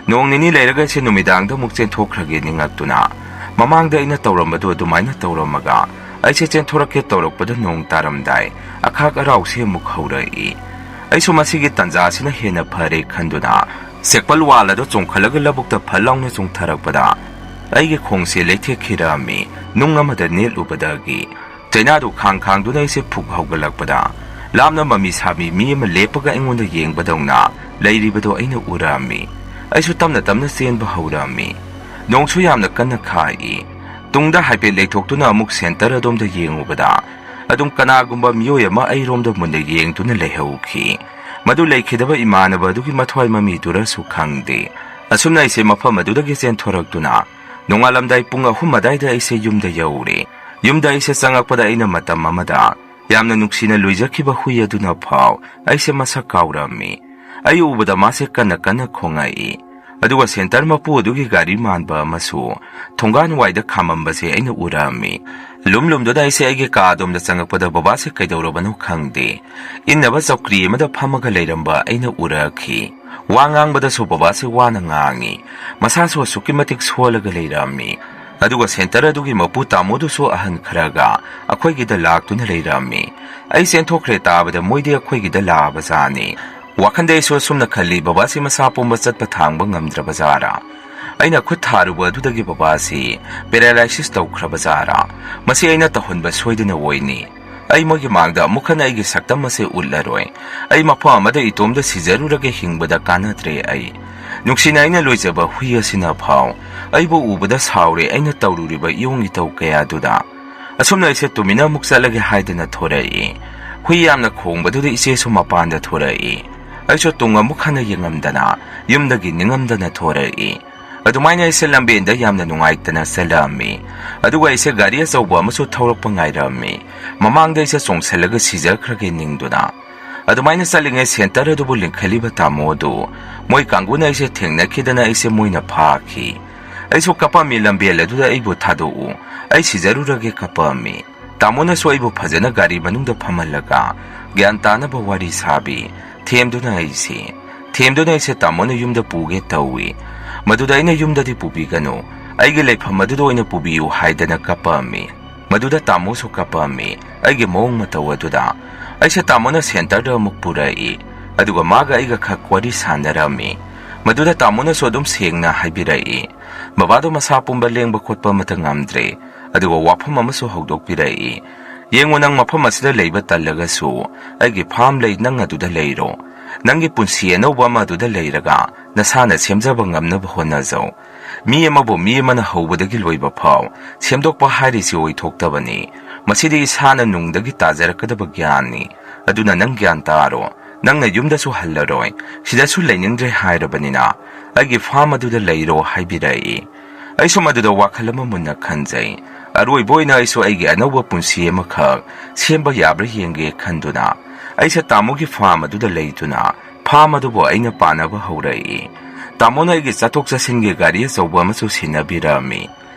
ꯅꯣꯡ ꯅꯤꯅꯤ ꯂꯩꯔꯒ ꯑꯩꯁꯦ ꯅꯨꯃꯤꯗꯥꯡꯗ ꯑꯃꯨꯛ ꯆꯦꯟꯊꯣꯛꯈ꯭ꯔꯒꯦ ꯅꯤꯡꯉꯛꯇꯨꯅ, ꯃꯃꯥꯡꯗ ꯑꯩꯅ ꯇꯧꯔꯝꯕꯗꯨ ꯑꯗꯨꯃꯥꯏꯅ ꯇꯧꯔꯝꯃꯒ ꯑꯩꯁꯦ ꯆꯦꯟꯊꯣꯔꯛꯀꯦ ꯇꯧꯔꯛꯄꯗ ꯅꯣꯡ ꯇꯥꯔꯝꯗꯥꯏ ꯑꯈꯥꯛ ꯑꯔꯥꯎꯁꯦ ꯑꯃꯨꯛ ꯍꯧꯔꯛꯏ꯫ ꯑꯩꯁꯨ ꯃꯁꯤꯒꯤ ꯇꯥꯟꯖꯥꯁꯤꯅ ꯍꯦꯟꯅ ꯐꯔꯦ ꯈꯟꯗꯨꯅ ꯆꯦꯛꯄꯜ ꯋꯥꯜ ꯑꯗꯨ ꯆꯣꯡꯈꯠꯂꯒ ꯂꯧꯕꯨꯛꯇ ꯐꯠ ꯂꯥꯎꯅ ꯆꯣꯡꯊꯔꯛꯄꯗ ꯑꯩꯒꯤ ꯈꯣꯡꯁꯦ ꯂꯩꯊꯦꯛꯈꯤꯔꯝꯃꯤ, ꯅꯨꯡ ꯑꯃꯗ ꯅꯦꯠꯂꯨꯕꯗꯒꯤ꯫ ꯆꯩꯅꯥꯗꯨ ꯈꯥꯡ ꯈꯥꯡꯗꯨꯅ ꯑꯩꯁꯦ ꯐꯨꯛ ꯍꯧꯒꯠꯂꯛꯄꯗ ꯂꯥꯞꯅ ꯃꯃꯤ ꯁꯥꯃꯤ ꯃꯤ ꯑꯃ ꯂꯦꯞꯄꯒ ꯑꯩꯉꯣꯟꯗ ꯌꯦꯡꯕꯗꯧꯅ ꯂꯩꯔꯤꯕꯗꯨ ꯑꯩꯅ ꯎꯔꯝꯃꯤ꯫ ꯑꯩꯁꯨ ꯇꯞꯅ ꯇꯞꯅ ꯆꯦꯟꯕ ꯍꯧꯔꯝꯃꯤ꯫ ꯅꯣꯡꯁꯨ ꯌꯥꯝꯅ ꯀꯟꯅ ꯈꯥꯛꯏ꯫ ꯇꯨꯡꯗ ꯍꯥꯏꯐꯦꯠ ꯂꯩꯊꯣꯛꯇꯨꯅ ꯑꯃꯨꯛ ꯁꯦꯟꯇꯔ ꯑꯗꯣꯝꯗ ꯌꯦꯡꯉꯨꯕꯗ ꯑꯗꯨꯝ ꯀꯅꯥꯒꯨꯝꯕ ꯃꯤꯑꯣꯏ ꯑꯃ ꯑꯩꯔꯣꯝꯗ ꯃꯨꯟꯅ ꯌꯦꯡꯗꯨꯅ ꯂꯩꯍꯧꯈꯤ꯫ ꯃꯗꯨ ꯂꯩꯈꯤꯗꯕ ꯏꯃꯥꯟꯅꯕ ꯑꯗꯨꯒꯤ ꯃꯊ꯭ꯋꯥꯏ ꯃꯃꯤꯗꯨꯔꯁꯨ ꯈꯪꯗꯦ꯫ ꯑꯁꯨꯝꯅ ꯑꯩꯁꯦ ꯃꯐꯝ ꯑꯗꯨꯗꯒꯤ ꯆꯦꯟꯊꯣꯔꯛꯇꯨꯅ ꯅꯣꯡꯉꯥꯜꯂꯝꯗꯥꯏ ꯄꯨꯡ ꯑꯍꯨꯝ ꯑꯗꯥꯏꯗ ꯑꯩꯁꯦ ꯌꯨꯝꯗ ꯌꯧꯔꯦ꯫ ꯌꯨꯝꯗ ꯑꯩꯁꯦ ꯆꯪꯉꯛꯄꯗ ꯑꯩꯅ ꯃꯇꯝ ꯑꯃꯗ ꯌꯥꯝꯅ ꯅꯨꯡꯁꯤꯅ ꯂꯣꯏꯖꯈꯤꯕ ꯍꯨꯏ ꯑꯗꯨꯅ ꯐꯥꯎ ꯑꯩꯁꯦ ꯃꯁꯛ ꯀꯥꯎꯔꯝꯃꯤ꯫ ꯑꯩ ꯎꯕꯗ ꯃꯥꯁꯦ ꯀꯟꯅ ꯀꯟꯅ ꯈꯣꯡꯉꯛꯏ꯫ ꯑꯗꯨꯒ ꯁꯦꯟꯇꯔ ꯃꯄꯨ ꯑꯗꯨꯒꯤ ꯒꯥꯔꯤ ꯃꯥꯟꯕ ꯑꯃꯁꯨ ꯊꯣꯡꯒꯥꯟ ꯋꯥꯏꯗ ꯈꯥꯝꯃꯝꯕꯁꯦ ꯑꯩꯅ ꯎꯔꯝꯃꯤ꯫ ꯂꯨꯝ ꯂꯨꯝꯗꯨꯅ ꯑꯩꯁꯦ ꯑꯩꯒꯤ ꯀꯥ ꯑꯗꯣꯝꯗ ꯆꯪꯉꯛꯄꯗ ꯕꯕꯥꯁꯦ ꯀꯩꯗꯧꯔꯕꯅꯣ ꯈꯪꯗꯦ, ꯏꯟꯅꯕ ꯆꯧꯀ꯭ꯔꯤ ꯑꯃꯗ ꯐꯝꯃꯒ ꯂꯩꯔꯝꯕ ꯑꯩꯅ ꯎꯔꯛꯈꯤ꯫ ꯋꯥ ꯉꯥꯡꯕꯗꯁꯨ ꯕꯕꯥꯁꯦ ꯋꯥꯅ ꯉꯥꯡꯉꯤ꯫ ꯃꯁꯥꯁꯨ ꯑꯁꯨꯛꯀꯤ ꯃꯇꯤꯛ ꯁꯣꯜꯂꯒ ꯂꯩꯔꯝꯃꯤ꯫ ꯑꯗꯨꯒ ꯁꯦꯟꯇꯔ ꯑꯗꯨꯒꯤ ꯃꯄꯨ ꯇꯥꯃꯣꯗꯨꯁꯨ ꯑꯍꯟ ꯈꯔꯒ ꯑꯩꯈꯣꯏꯒꯤꯗ ꯂꯥꯛꯇꯨꯅ ꯂꯩꯔꯝꯃꯤ꯫ ꯑꯩ ꯆꯦꯟꯊꯣꯛꯈ꯭ꯔꯦ ꯇꯥꯕꯗ ꯃꯣꯏꯗꯤ ꯑꯩꯈꯣꯏꯒꯤꯗ ꯂꯥꯛꯑꯕꯖꯥꯠꯅꯤ꯫ ꯋꯥꯈꯟꯗ ꯑꯩꯁꯨ ꯑꯁꯨꯝꯅ ꯈꯜꯂꯤ, ꯕꯕꯥꯁꯤ ꯃꯁꯥ ꯄꯨꯝꯕ ꯆꯠꯄ ꯊꯥꯡꯕ ꯉꯝꯗ꯭ꯔꯕꯖꯥꯔꯥ? ꯑꯩꯅ ꯈꯨꯠ ꯊꯥꯔꯨꯕ ꯑꯗꯨꯗꯒꯤ ꯕꯕꯥꯁꯤ paralysis ꯇꯧꯈ꯭ꯔꯕꯖꯥꯔꯥ? ꯃꯁꯤ ꯑꯩꯅ ꯇꯧꯍꯟꯕ ꯁꯣꯏꯗꯅ ꯑꯣꯏꯅꯤ꯫ ꯑꯩ ꯃꯣꯏꯒꯤ ꯃꯥꯡꯗ ꯑꯃꯨꯛ ꯍꯟꯅ ꯑꯩꯒꯤ ꯁꯛꯇꯝ ꯑꯁꯦ ꯎꯠꯂꯔꯣꯏ꯫ ꯑꯩ ꯃꯐꯝ ꯑꯃꯗ ꯏꯇꯣꯝꯗ ꯁꯤꯖꯔꯨꯔꯒ ꯍꯤꯡꯕꯗ ꯀꯥꯟꯅꯗ꯭ꯔꯦ ꯑꯩ꯫ ꯅꯨꯡꯁꯤꯅ ꯑꯩꯅ ꯂꯣꯏꯖꯕ ꯍꯨꯏ ꯑꯁꯤꯅ ꯐꯥꯎ ꯑꯩꯕꯨ ꯎꯕꯗ ꯁꯥꯎꯔꯦ ꯑꯩꯅ ꯇꯧꯔꯨꯔꯤꯕ ꯏꯌꯣꯡ ꯏꯇꯧ ꯀꯌꯥꯗꯨꯗ꯫ ꯑꯁꯨꯝꯅ ꯑꯩꯁꯦ ꯇꯨꯃꯤꯟꯅ ꯑꯃꯨꯛ ꯆꯠꯂꯒꯦ ꯍꯥꯏꯗꯅ ꯊꯣꯔꯛꯏ꯫ ꯍꯨꯏ ꯌꯥꯝꯅ ꯈꯣꯡꯕꯗꯨꯗ ꯏꯆꯦꯁꯨ ꯃꯄꯥꯟꯗ ꯊꯣꯔꯛꯏ꯫ ꯑꯩꯁꯨ ꯇꯨꯡ ꯑꯃꯨꯛ ꯍꯟꯅ ꯌꯦꯡꯉꯝꯗꯅ ꯌꯨꯝꯗꯒꯤ ꯅꯤꯡꯉꯝꯗꯅ ꯊꯣꯔꯛꯏ꯫ ꯑꯗꯨꯃꯥꯏꯅ ꯑꯩꯁꯦ ꯂꯝꯕꯦꯟꯗ ꯌꯥꯝꯅ ꯅꯨꯡꯉꯥꯏꯇꯅ ꯆꯠꯂꯛꯑꯝꯃꯤ꯫ ꯑꯗꯨꯒ ꯑꯩꯁꯦ ꯒꯥꯔꯤ ꯑꯆꯧꯕ ꯑꯃꯁꯨ ꯊꯧꯔꯛꯄ ꯉꯥꯏꯔꯝꯃꯤ꯫ ꯃꯃꯥꯡꯗ ꯑꯩꯁꯦ ꯆꯣꯡꯁꯤꯜꯂꯒ ꯁꯤꯖꯈ꯭ꯔꯒꯦ ꯅꯤꯡꯗꯨꯅ꯫ ꯑꯗꯨꯃꯥꯏꯅ ꯆꯠꯂꯤꯉꯩ ꯁꯦꯟꯇꯔ ꯑꯗꯨꯕꯨ ꯂꯤꯡꯈꯠꯂꯤꯕ ꯇꯥꯃꯣ ꯑꯗꯨ ꯃꯣꯏ ꯀꯥꯡꯕꯨꯅ ꯑꯩꯁꯦ ꯊꯦꯡꯅꯈꯤꯗꯅ ꯑꯩꯁꯦ ꯃꯣꯏꯅ ꯐꯥꯈꯤ꯫ ꯑꯩꯁꯨ ꯀꯞꯄꯝꯃꯤ, "ꯂꯝꯕꯦꯜ ꯑꯗꯨꯗ ꯑꯩꯕꯨ ꯊꯥꯗꯣꯛꯎ, ꯑꯩ ꯁꯤꯖꯔꯨꯔꯒꯦ" ꯀꯞꯄꯝꯃꯤ꯫ ꯇꯥꯃꯣꯅꯁꯨ ꯑꯩꯕꯨ ꯐꯖꯅ ꯒꯥꯔꯤ ꯃꯅꯨꯡꯗ ꯐꯝꯍꯜꯂꯒ ꯒ꯭ꯌꯥꯟ ꯇꯥꯅꯕ ꯋꯥꯔꯤ ꯁꯥꯕꯤ, ꯊꯦꯝꯗꯨꯅ ꯑꯩꯁꯦ, ꯊꯦꯝꯗꯨꯅ ꯑꯩꯁꯦ ꯇꯥꯃꯣꯅ ꯌꯨꯝꯗ ꯄꯨꯒꯦ ꯇꯧꯏ꯫ ꯃꯗꯨꯗ ꯑꯩꯅ, "ꯌꯨꯝꯗꯗꯤ ꯄꯨꯕꯤꯒꯅꯨ, ꯑꯩꯒꯤ ꯂꯩꯐꯝ ꯑꯗꯨꯗ ꯑꯣꯏꯅ ꯄꯨꯕꯤꯌꯨ" ꯍꯥꯏꯗꯅ ꯀꯞꯄꯝꯃꯤ꯫ ꯃꯗꯨꯗ ꯇꯥꯃꯣꯁꯨ ꯀꯞꯄꯝꯃꯤ, ꯑꯩꯒꯤ ꯃꯑꯣꯡ ꯃꯇꯧ ꯑꯗꯨꯗ꯫ ꯑꯩꯁꯦ ꯇꯥꯃꯣꯅ ꯁꯦꯟꯇꯔꯗ ꯑꯃꯨꯛ ꯄꯨꯔꯛꯏ, ꯑꯗꯨꯒ ꯃꯥꯒ ꯑꯩꯒ ꯈꯛ ꯋꯥꯔꯤ ꯁꯥꯟꯅꯔꯝꯃꯤ꯫ ꯃꯗꯨꯗ ꯇꯥꯃꯣꯅꯁꯨ ꯑꯗꯨꯝ ꯁꯦꯡꯅ ꯍꯥꯏꯕꯤꯔꯛꯏ, "ꯕꯕꯥꯗꯣ ꯃꯁꯥ ꯄꯨꯝꯕ ꯂꯦꯡꯕ ꯈꯣꯠꯄ ꯑꯃꯠꯇ ꯉꯝꯗ꯭ꯔꯦ"꯫ ꯑꯗꯨꯒ ꯋꯥꯐꯝ ꯑꯃꯁꯨ ꯍꯧꯗꯣꯛꯄꯤꯔꯛꯏ, "ꯌꯦꯡꯉꯨ, ꯅꯪ ꯃꯐꯝ ꯑꯁꯤꯗ ꯂꯩꯕ ꯇꯜꯂꯒꯁꯨ ꯑꯩꯒꯤ ꯐꯥꯔꯝ ꯂꯩ, ꯅꯪ ꯑꯗꯨꯗ ꯂꯩꯔꯣ꯫ ꯅꯪꯒꯤ ꯄꯨꯟꯁꯤ ꯑꯅꯧꯕ ꯑꯃ ꯑꯗꯨꯗ ꯂꯩꯔꯒ ꯅꯁꯥꯅ ꯁꯦꯝꯖꯕ ꯉꯝꯅꯕ ꯍꯣꯠꯅꯖꯧ꯫ ꯃꯤ ꯑꯃꯕꯨ ꯃꯤ ꯑꯃꯅ ꯍꯧꯕꯗꯒꯤ ꯂꯣꯏꯕ ꯐꯥꯎ ꯁꯦꯝꯗꯣꯛꯄ ꯍꯥꯏꯔꯤꯁꯤ ꯑꯣꯏꯊꯣꯛꯇꯕꯅꯤ꯫ "ꯃꯁꯤꯗꯤ ꯏꯁꯥꯅ ꯅꯨꯡꯗꯒꯤ ꯇꯥꯖꯔꯛꯀꯗꯕ ꯒ꯭ꯌꯥꯟꯅꯤ꯫ ꯑꯗꯨꯅ ꯅꯪ ꯒ꯭ꯌꯥꯟ ꯇꯥꯔꯣ꯫ ꯅꯪꯅ ꯌꯨꯝꯗꯁꯨ ꯍꯜꯂꯔꯣꯏ, ꯁꯤꯗꯁꯨ ꯂꯩꯅꯤꯡꯗ꯭ꯔꯦ ꯍꯥꯏꯔꯕꯅꯤꯅ ꯑꯩꯒꯤ ꯐꯥꯝ ꯑꯗꯨꯗ ꯂꯩꯔꯣ" ꯍꯥꯏꯕꯤꯔꯛꯏ꯫ ꯑꯩꯁꯨ ꯃꯗꯨꯗ ꯋꯥꯈꯜ ꯑꯃ ꯃꯨꯟꯅ ꯈꯟꯖꯩ꯫ ꯑꯔꯣꯏꯕ ꯑꯣꯏꯅ ꯑꯩꯁꯨ ꯑꯩꯒꯤ ꯑꯅꯧꯕ ꯄꯨꯟꯁꯤ ꯑꯃꯈꯛ ꯁꯦꯝꯕ ꯌꯥꯕ꯭ꯔꯥ ꯌꯦꯡꯒꯦ ꯈꯟꯗꯨꯅ ꯑꯩꯁꯦ ꯇꯥꯃꯣꯒꯤ ꯐꯥꯝ ꯑꯗꯨꯗ ꯂꯩꯗꯨꯅ ꯐꯥꯝ ꯑꯗꯨꯕꯨ ꯑꯩꯅ ꯄꯥꯟꯅꯕ ꯍꯧꯔꯛꯏ꯫ ꯇꯥꯃꯣꯅ ꯑꯩꯒꯤ ꯆꯠꯊꯣꯛ ꯆꯠꯁꯤꯟꯒꯤ ꯒꯥꯔꯤ ꯑꯆꯧꯕ ꯑꯃꯁꯨ ꯁꯤꯟꯅꯕꯤꯔꯝꯃꯤ꯫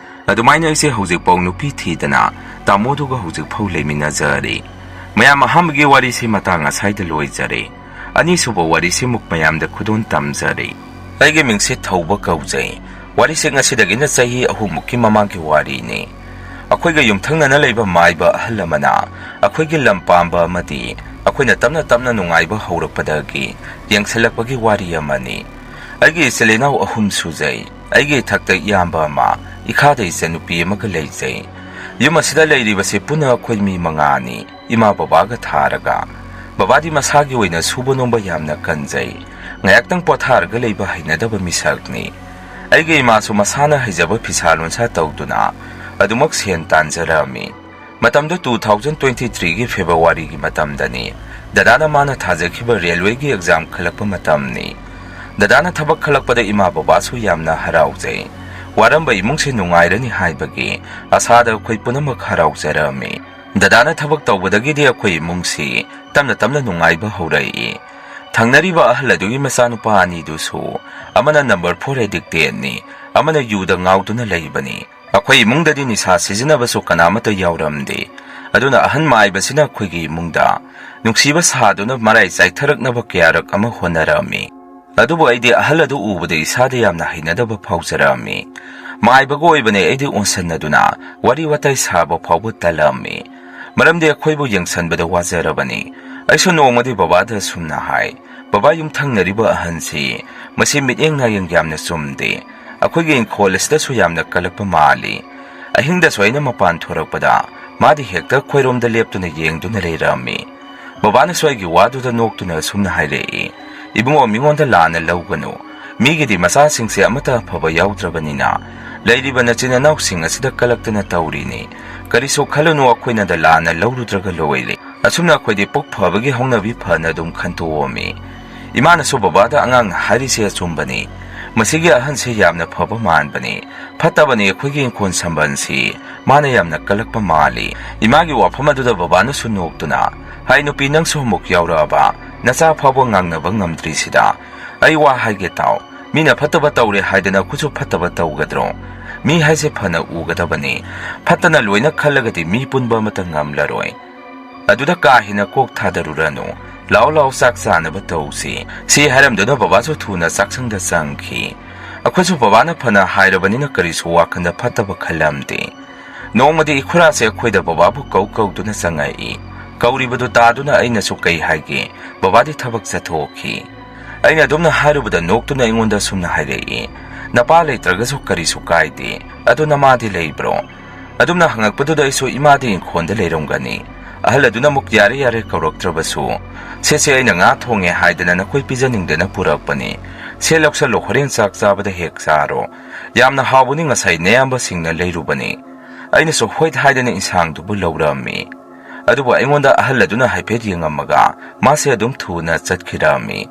ꯑꯗꯨꯃꯥꯏꯅ ꯑꯩꯁꯦ ꯍꯧꯖꯤꯛꯐꯥꯎ ꯅꯨꯄꯤ ꯊꯤꯗꯅ ꯇꯥꯃꯣꯗꯨꯒ ꯍꯧꯖꯤꯛꯐꯥꯎ ꯂꯩꯃꯤꯟꯅꯖꯔꯤ꯫ ꯃꯌꯥꯝ, ꯑꯍꯥꯟꯕꯒꯤ ꯋꯥꯔꯤꯁꯤ ꯃꯇꯥꯡ ꯑꯁꯥꯏꯗ ꯂꯣꯏꯖꯔꯦ꯫ ꯑꯅꯤꯁꯨꯕ ꯋꯥꯔꯤꯁꯤ ꯑꯃꯨꯛ ꯃꯌꯥꯝꯗ ꯈꯨꯗꯣꯜ ꯇꯝꯖꯔꯤ꯫ ꯑꯩꯒꯤ ꯃꯤꯡꯁꯦ ꯊꯧꯕ ꯀꯧꯖꯩ꯫ ꯋꯥꯔꯤꯁꯦ ꯉꯁꯤꯗꯒꯤꯅ ꯆꯍꯤ ꯑꯍꯨꯝꯃꯨꯛꯀꯤ ꯃꯃꯥꯡꯒꯤ ꯋꯥꯔꯤꯅꯤ꯫ ꯑꯩꯈꯣꯏꯒ ꯌꯨꯝꯊꯪꯅꯅ ꯂꯩꯕ ꯃꯥꯏꯕ ꯑꯍꯜ ꯑꯃꯅ ꯑꯩꯈꯣꯏꯒꯤ ꯂꯝ ꯄꯥꯝꯕ ꯑꯃꯗꯤ ꯑꯩꯈꯣꯏꯅ ꯇꯞꯅ ꯇꯞꯅ ꯅꯨꯡꯉꯥꯏꯕ ꯍꯧꯔꯛꯄꯗꯒꯤ ꯌꯦꯡꯁꯤꯜꯂꯛꯄꯒꯤ ꯋꯥꯔꯤ ꯑꯃꯅꯤ꯫ ꯑꯩꯒꯤ ꯏꯆꯤꯜ ꯏꯅꯥꯎ ꯑꯍꯨꯝ ꯁꯨꯖꯩ꯫ ꯑꯩꯒꯤ ꯏꯊꯛꯇ ꯏꯌꯥꯝꯕ ꯑꯃ, ꯏꯈꯥꯗ ꯏꯆꯟꯅꯨꯄꯤ ꯑꯃꯒ ꯂꯩꯖꯩ꯫ ꯌꯨꯝ ꯑꯁꯤꯗ ꯂꯩꯔꯤꯕꯁꯤ ꯄꯨꯟꯅ ꯑꯩꯈꯣꯏ ꯃꯤ ꯃꯉꯥꯅꯤ, ꯏꯃꯥ ꯕꯕꯥꯒ ꯊꯥꯔꯒ꯫ ꯕꯕꯥꯗꯤ ꯃꯁꯥꯒꯤ ꯑꯣꯏꯅ ꯁꯨꯕ ꯅꯣꯝꯕ ꯌꯥꯝꯅ ꯀꯟꯖꯩ꯫ ꯉꯥꯏꯍꯥꯛꯇꯪ ꯄꯣꯊꯥꯔꯒ ꯂꯩꯕ ꯍꯩꯅꯗꯕ ꯃꯤꯁꯛꯅꯤ꯫ ꯑꯩꯒꯤ ꯏꯃꯥꯁꯨ ꯃꯁꯥꯅ ꯍꯩꯖꯕ ꯐꯤꯁꯥ ꯂꯣꯟꯁꯥ ꯇꯧꯗꯨꯅ ꯑꯗꯨꯃꯛ ꯁꯦꯟ ꯇꯥꯟꯖꯔꯝꯃꯤ꯫ ꯃꯇꯝꯗꯨ two thousand twenty threeꯒꯤ Februaryꯒꯤ ꯃꯇꯝꯗꯅꯤ꯫ ꯗꯗꯥꯅ ꯃꯥꯅ ꯊꯥꯖꯈꯤꯕ ꯔꯦꯜꯋꯦꯒꯤ exam ꯈꯜꯂꯛꯄ ꯃꯇꯝꯅꯤ꯫ ꯗꯗꯥꯅ ꯊꯕꯛ ꯈꯜꯂꯛꯄꯗ ꯏꯃꯥ ꯕꯕꯥꯁꯨ ꯌꯥꯝꯅ ꯍꯔꯥꯎꯖꯩ꯫ ꯋꯥꯔꯝꯕ ꯏꯃꯨꯡꯁꯦ ꯅꯨꯡꯉꯥꯏꯔꯅꯤ ꯍꯥꯏꯕꯒꯤ ꯑꯁꯥꯗ ꯑꯩꯈꯣꯏ ꯄꯨꯝꯅꯃꯛ ꯍꯔꯥꯎꯖꯔꯝꯃꯤ꯫ ꯗꯗꯥꯅ ꯊꯕꯛ ꯇꯧꯕꯗꯒꯤꯗꯤ ꯑꯩꯈꯣꯏ ꯏꯃꯨꯡꯁꯤ ꯇꯞꯅ ꯇꯞꯅ ꯅꯨꯡꯉꯥꯏꯕ ꯍꯧꯔꯛꯏ꯫ ꯊꯪꯅꯔꯤꯕ ꯑꯍꯜ ꯑꯗꯨꯒꯤ ꯃꯆꯥꯅꯨꯄꯥ ꯑꯅꯤꯗꯨꯁꯨ, ꯑꯃꯅ number four addictedꯅꯤ, ꯑꯃꯅ ꯌꯨꯗ ꯉꯥꯎꯗꯨꯅ ꯂꯩꯕꯅꯤ꯫ ꯑꯩꯈꯣꯏ ꯏꯃꯨꯡꯗꯗꯤ ꯅꯤꯁꯥ ꯁꯤꯖꯤꯟꯅꯕꯁꯨ ꯀꯅꯥꯃꯠꯇ ꯌꯥꯎꯔꯝꯗꯦ꯫ ꯑꯗꯨꯅ ꯑꯍꯟ ꯃꯥꯏꯕꯁꯤꯅ ꯑꯩꯈꯣꯏꯒꯤ ꯏꯃꯨꯡꯗ ꯅꯨꯡꯁꯤꯕ ꯁꯥꯗꯨꯅ ꯃꯔꯥꯏ ꯆꯥꯏꯊꯔꯛꯅꯕ ꯀꯌꯥꯔꯛ ꯑꯃ ꯍꯣꯠꯅꯔꯝꯃꯤ꯫ ꯑꯗꯨꯕꯨ ꯑꯩꯗꯤ ꯑꯍꯜ ꯑꯗꯨ ꯎꯕꯗ ꯏꯁꯥꯗ ꯌꯥꯝꯅ ꯍꯩꯅꯗꯕ ꯐꯥꯎꯖꯔꯛꯑꯝꯃꯤ꯫ ꯃꯥꯏꯕꯒ ꯑꯣꯏꯕꯅꯦ ꯑꯩꯗꯤ ꯑꯣꯟꯁꯟꯅꯗꯨꯅ ꯋꯥꯔꯤ ꯋꯥꯇꯥꯏ ꯁꯥꯕ ꯐꯥꯎꯕ ꯇꯜꯂꯝꯃꯤ꯫ ꯃꯔꯝꯗꯤ ꯑꯩꯈꯣꯏꯕꯨ ꯌꯦꯡꯁꯟꯕꯗ ꯋꯥꯖꯔꯕꯅꯤ꯫ ꯑꯩꯁꯨ ꯅꯣꯡꯃꯗꯤ ꯕꯕꯥꯗ ꯑꯁꯨꯝꯅ ꯍꯥꯏ, "ꯕꯕꯥ, ꯌꯨꯝꯊꯪꯅꯔꯤꯕ ꯑꯍꯟꯁꯤ ꯃꯁꯤ ꯃꯤꯠꯌꯦꯡ ꯅꯥꯌꯦꯡ ꯌꯥꯝꯅ ꯆꯨꯝꯗꯦ꯫ ꯑꯩꯈꯣꯏꯒꯤ ꯏꯪꯈꯣꯜ ꯑꯁꯤꯗꯁꯨ ꯌꯥꯝꯅ ꯀꯜꯂꯛꯄ ꯃꯥꯜꯂꯤ꯫ ꯑꯍꯤꯡꯗꯁꯨ ꯑꯩꯅ ꯃꯄꯥꯟ ꯊꯣꯔꯛꯄꯗ ꯃꯥꯗꯤ ꯍꯦꯛꯇ ꯑꯩꯈꯣꯏꯔꯣꯝꯗ ꯂꯦꯞꯇꯨꯅ ꯌꯦꯡꯗꯨꯅ ꯂꯩꯔꯝꯃꯤ꯫" ꯕꯕꯥꯅꯁꯨ ꯑꯩꯒꯤ ꯋꯥꯗꯨꯗ ꯅꯣꯛꯇꯨꯅ ꯑꯁꯨꯝꯅ ꯍꯥꯏꯔꯛꯏ, "ꯏꯕꯨꯡꯉꯣ, ꯃꯤꯉꯣꯟꯗ ꯂꯥꯟꯅ ꯂꯧꯒꯅꯨ꯫ ꯃꯤꯒꯤꯗꯤ ꯃꯆꯥꯁꯤꯡꯁꯦ ꯑꯃꯠꯇ ꯑꯐꯕ ꯌꯥꯎꯗ꯭ꯔꯕꯅꯤꯅ ꯂꯩꯔꯤꯕ ꯅꯆꯤꯟ ꯅꯅꯥꯎꯁꯤꯡ ꯑꯁꯤꯗ ꯀꯂꯛꯇꯅ ꯇꯧꯔꯤꯅꯤ꯫ "ꯀꯔꯤꯁꯨ ꯈꯜꯂꯨꯅꯨ, ꯑꯩꯈꯣꯏꯅꯗ ꯂꯥꯟꯅ ꯂꯧꯔꯨꯗ꯭ꯔꯒ ꯂꯣꯏꯔꯦ꯫ ꯑꯁꯨꯝꯅ ꯑꯩꯈꯣꯏꯗꯤ ꯄꯨꯛ ꯐꯕꯒꯤ ꯍꯧꯅꯕꯤ ꯐꯅ ꯑꯗꯨꯝ ꯈꯟꯇꯣꯛꯑꯝꯃꯤ꯫ ꯏꯃꯥꯅꯁꯨ ꯕꯕꯥꯗ ꯑꯉꯥꯡꯅ ꯍꯥꯏꯔꯤꯁꯦ ꯑꯆꯨꯝꯕꯅꯤ꯫ ꯃꯁꯤꯒꯤ ꯑꯍꯟꯁꯦ ꯌꯥꯝꯅ ꯐꯕ ꯃꯥꯟꯕꯅꯤ꯫ ꯐꯠꯇꯕꯅꯤ ꯑꯩꯈꯣꯏꯒꯤ ꯏꯪꯈꯣꯜ ꯁꯝꯕꯜꯁꯤ꯫ ꯃꯥꯅ ꯌꯥꯝꯅ ꯀꯜꯂꯛꯄ ꯃꯥꯜꯂꯤ꯫" ꯏꯃꯥꯒꯤ ꯋꯥꯐꯝ ꯑꯗꯨꯗ ꯕꯕꯥꯅꯁꯨ ꯅꯣꯛꯇꯨꯅ, "ꯍꯥꯏ ꯅꯨꯄꯤ, ꯅꯪꯁꯨ ꯑꯃꯨꯛ ꯌꯥꯎꯔꯛꯑꯕ? ꯅꯆꯥ ꯐꯥꯎꯕ ꯉꯥꯡꯅꯕ ꯉꯝꯗ꯭ꯔꯤꯁꯤꯗ꯫ ꯑꯩ ꯋꯥ ꯍꯥꯏꯒꯦ ꯇꯥꯎ꯫ ꯃꯤꯅ ꯐꯠꯇꯕ ꯇꯧꯔꯦ ꯍꯥꯏꯗꯅ ꯑꯩꯈꯣꯏꯁꯨ ꯐꯠꯇꯕ ꯇꯧꯒꯗ꯭ꯔꯣ? ꯃꯤ ꯍꯥꯏꯁꯦ ꯐꯅ ꯎꯒꯗꯕꯅꯤ꯫ ꯐꯠꯇꯅ ꯂꯣꯏꯅ ꯈꯜꯂꯒꯗꯤ ꯃꯤ ꯄꯨꯟꯕ ꯑꯃꯠꯇ ꯉꯝꯂꯔꯣꯏ꯫ ꯑꯗꯨꯗ ꯀꯥ ꯍꯦꯟꯅ ꯀꯣꯛ ꯊꯥꯗꯔꯨꯔꯅꯨ꯫ ꯂꯥꯛꯑꯣ, ꯂꯥꯛꯑꯣ, ꯆꯥꯛ ꯆꯥꯅꯕ ꯇꯧꯁꯤ꯫" ꯁꯤ ꯍꯥꯏꯔꯝꯗꯨꯅ ꯕꯕꯥꯁꯨ ꯊꯨꯅ ꯆꯥꯛꯁꯪꯗ ꯆꯪꯈꯤ꯫ ꯑꯩꯈꯣꯏꯁꯨ ꯕꯕꯥꯅ ꯐꯅ ꯍꯥꯏꯔꯕꯅꯤꯅ ꯀꯔꯤꯁꯨ ꯋꯥꯈꯜꯗ ꯐꯠꯇꯕ ꯈꯜꯂꯝꯗꯦ꯫ ꯅꯣꯡꯃꯗꯤ ꯏꯈꯨꯔꯥꯁꯦ ꯑꯩꯈꯣꯏꯗ ꯕꯕꯥꯕꯨ ꯀꯧ ꯀꯧꯗꯨꯅ ꯆꯪꯉꯛꯏ꯫ ꯀꯧꯔꯤꯕꯗꯨ ꯇꯥꯗꯨꯅ ꯑꯩꯅꯁꯨ "ꯀꯩ ꯍꯥꯏꯒꯦ?" ꯕꯕꯥꯗꯤ ꯊꯕꯛ ꯆꯠꯊꯣꯛꯈꯤ꯫ ꯑꯩꯅ ꯑꯗꯨꯝꯅ ꯍꯥꯏꯔꯨꯕꯗ ꯅꯣꯛꯇꯨꯅ ꯑꯩꯉꯣꯟꯗ ꯁꯨꯝꯅ ꯍꯥꯏꯔꯛꯏ, "ꯅꯄꯥ ꯂꯩꯇ꯭ꯔꯒꯁꯨ ꯀꯔꯤꯁꯨ ꯀꯥꯏꯗꯦ꯫ ꯑꯗꯨ ꯅꯃꯥꯗꯤ ꯂꯩꯕ꯭ꯔꯣ?" ꯑꯗꯨꯝꯅ ꯍꯪꯉꯛꯄꯗꯨꯗ ꯑꯩꯁꯨ "ꯏꯃꯥꯗꯤ ꯏꯪꯈꯣꯜꯗ ꯂꯩꯔꯝꯒꯅꯤ꯫" ꯑꯍꯜ ꯑꯗꯨꯅ ꯑꯃꯨꯛ "ꯌꯥꯔꯦ, ꯌꯥꯔꯦ, ꯀꯧꯔꯛꯇ꯭ꯔꯕꯁꯨ꯫ ꯁꯦ, ꯁꯦ, ꯑꯩꯅ ꯉꯥ ꯊꯣꯡꯉꯦ ꯍꯥꯏꯗꯅ ꯅꯈꯣꯏ ꯄꯤꯖꯅꯤꯡꯗꯅ ꯄꯨꯔꯛꯄꯅꯤ꯫ ꯁꯦ, ꯂꯧꯁꯜꯂꯣ, ꯍꯣꯔꯦꯟ ꯆꯥꯛ ꯆꯥꯕꯗ ꯍꯦꯛ ꯆꯥꯔꯣ꯫ ꯌꯥꯝꯅ ꯍꯥꯎꯕꯅꯤ, ꯉꯁꯥꯏ ꯅꯌꯥꯝꯕꯁꯤꯡꯅ ꯂꯩꯔꯨꯕꯅꯤ꯫" ꯑꯩꯅꯁꯨ ꯍꯣꯏꯠ ꯍꯥꯏꯗꯅ ꯏꯟꯁꯥꯡꯗꯨꯕꯨ ꯂꯧꯔꯝꯃꯤ꯫ ꯑꯗꯨꯕꯨ ꯑꯩꯉꯣꯟꯗ ꯑꯍꯜ ꯑꯗꯨꯅ ꯍꯥꯏꯐꯦꯠ ꯌꯦꯡꯉꯝꯃꯒ ꯃꯥꯁꯦ ꯑꯗꯨꯝ ꯊꯨꯅ ꯆꯠꯈꯤꯔꯝꯃꯤ꯫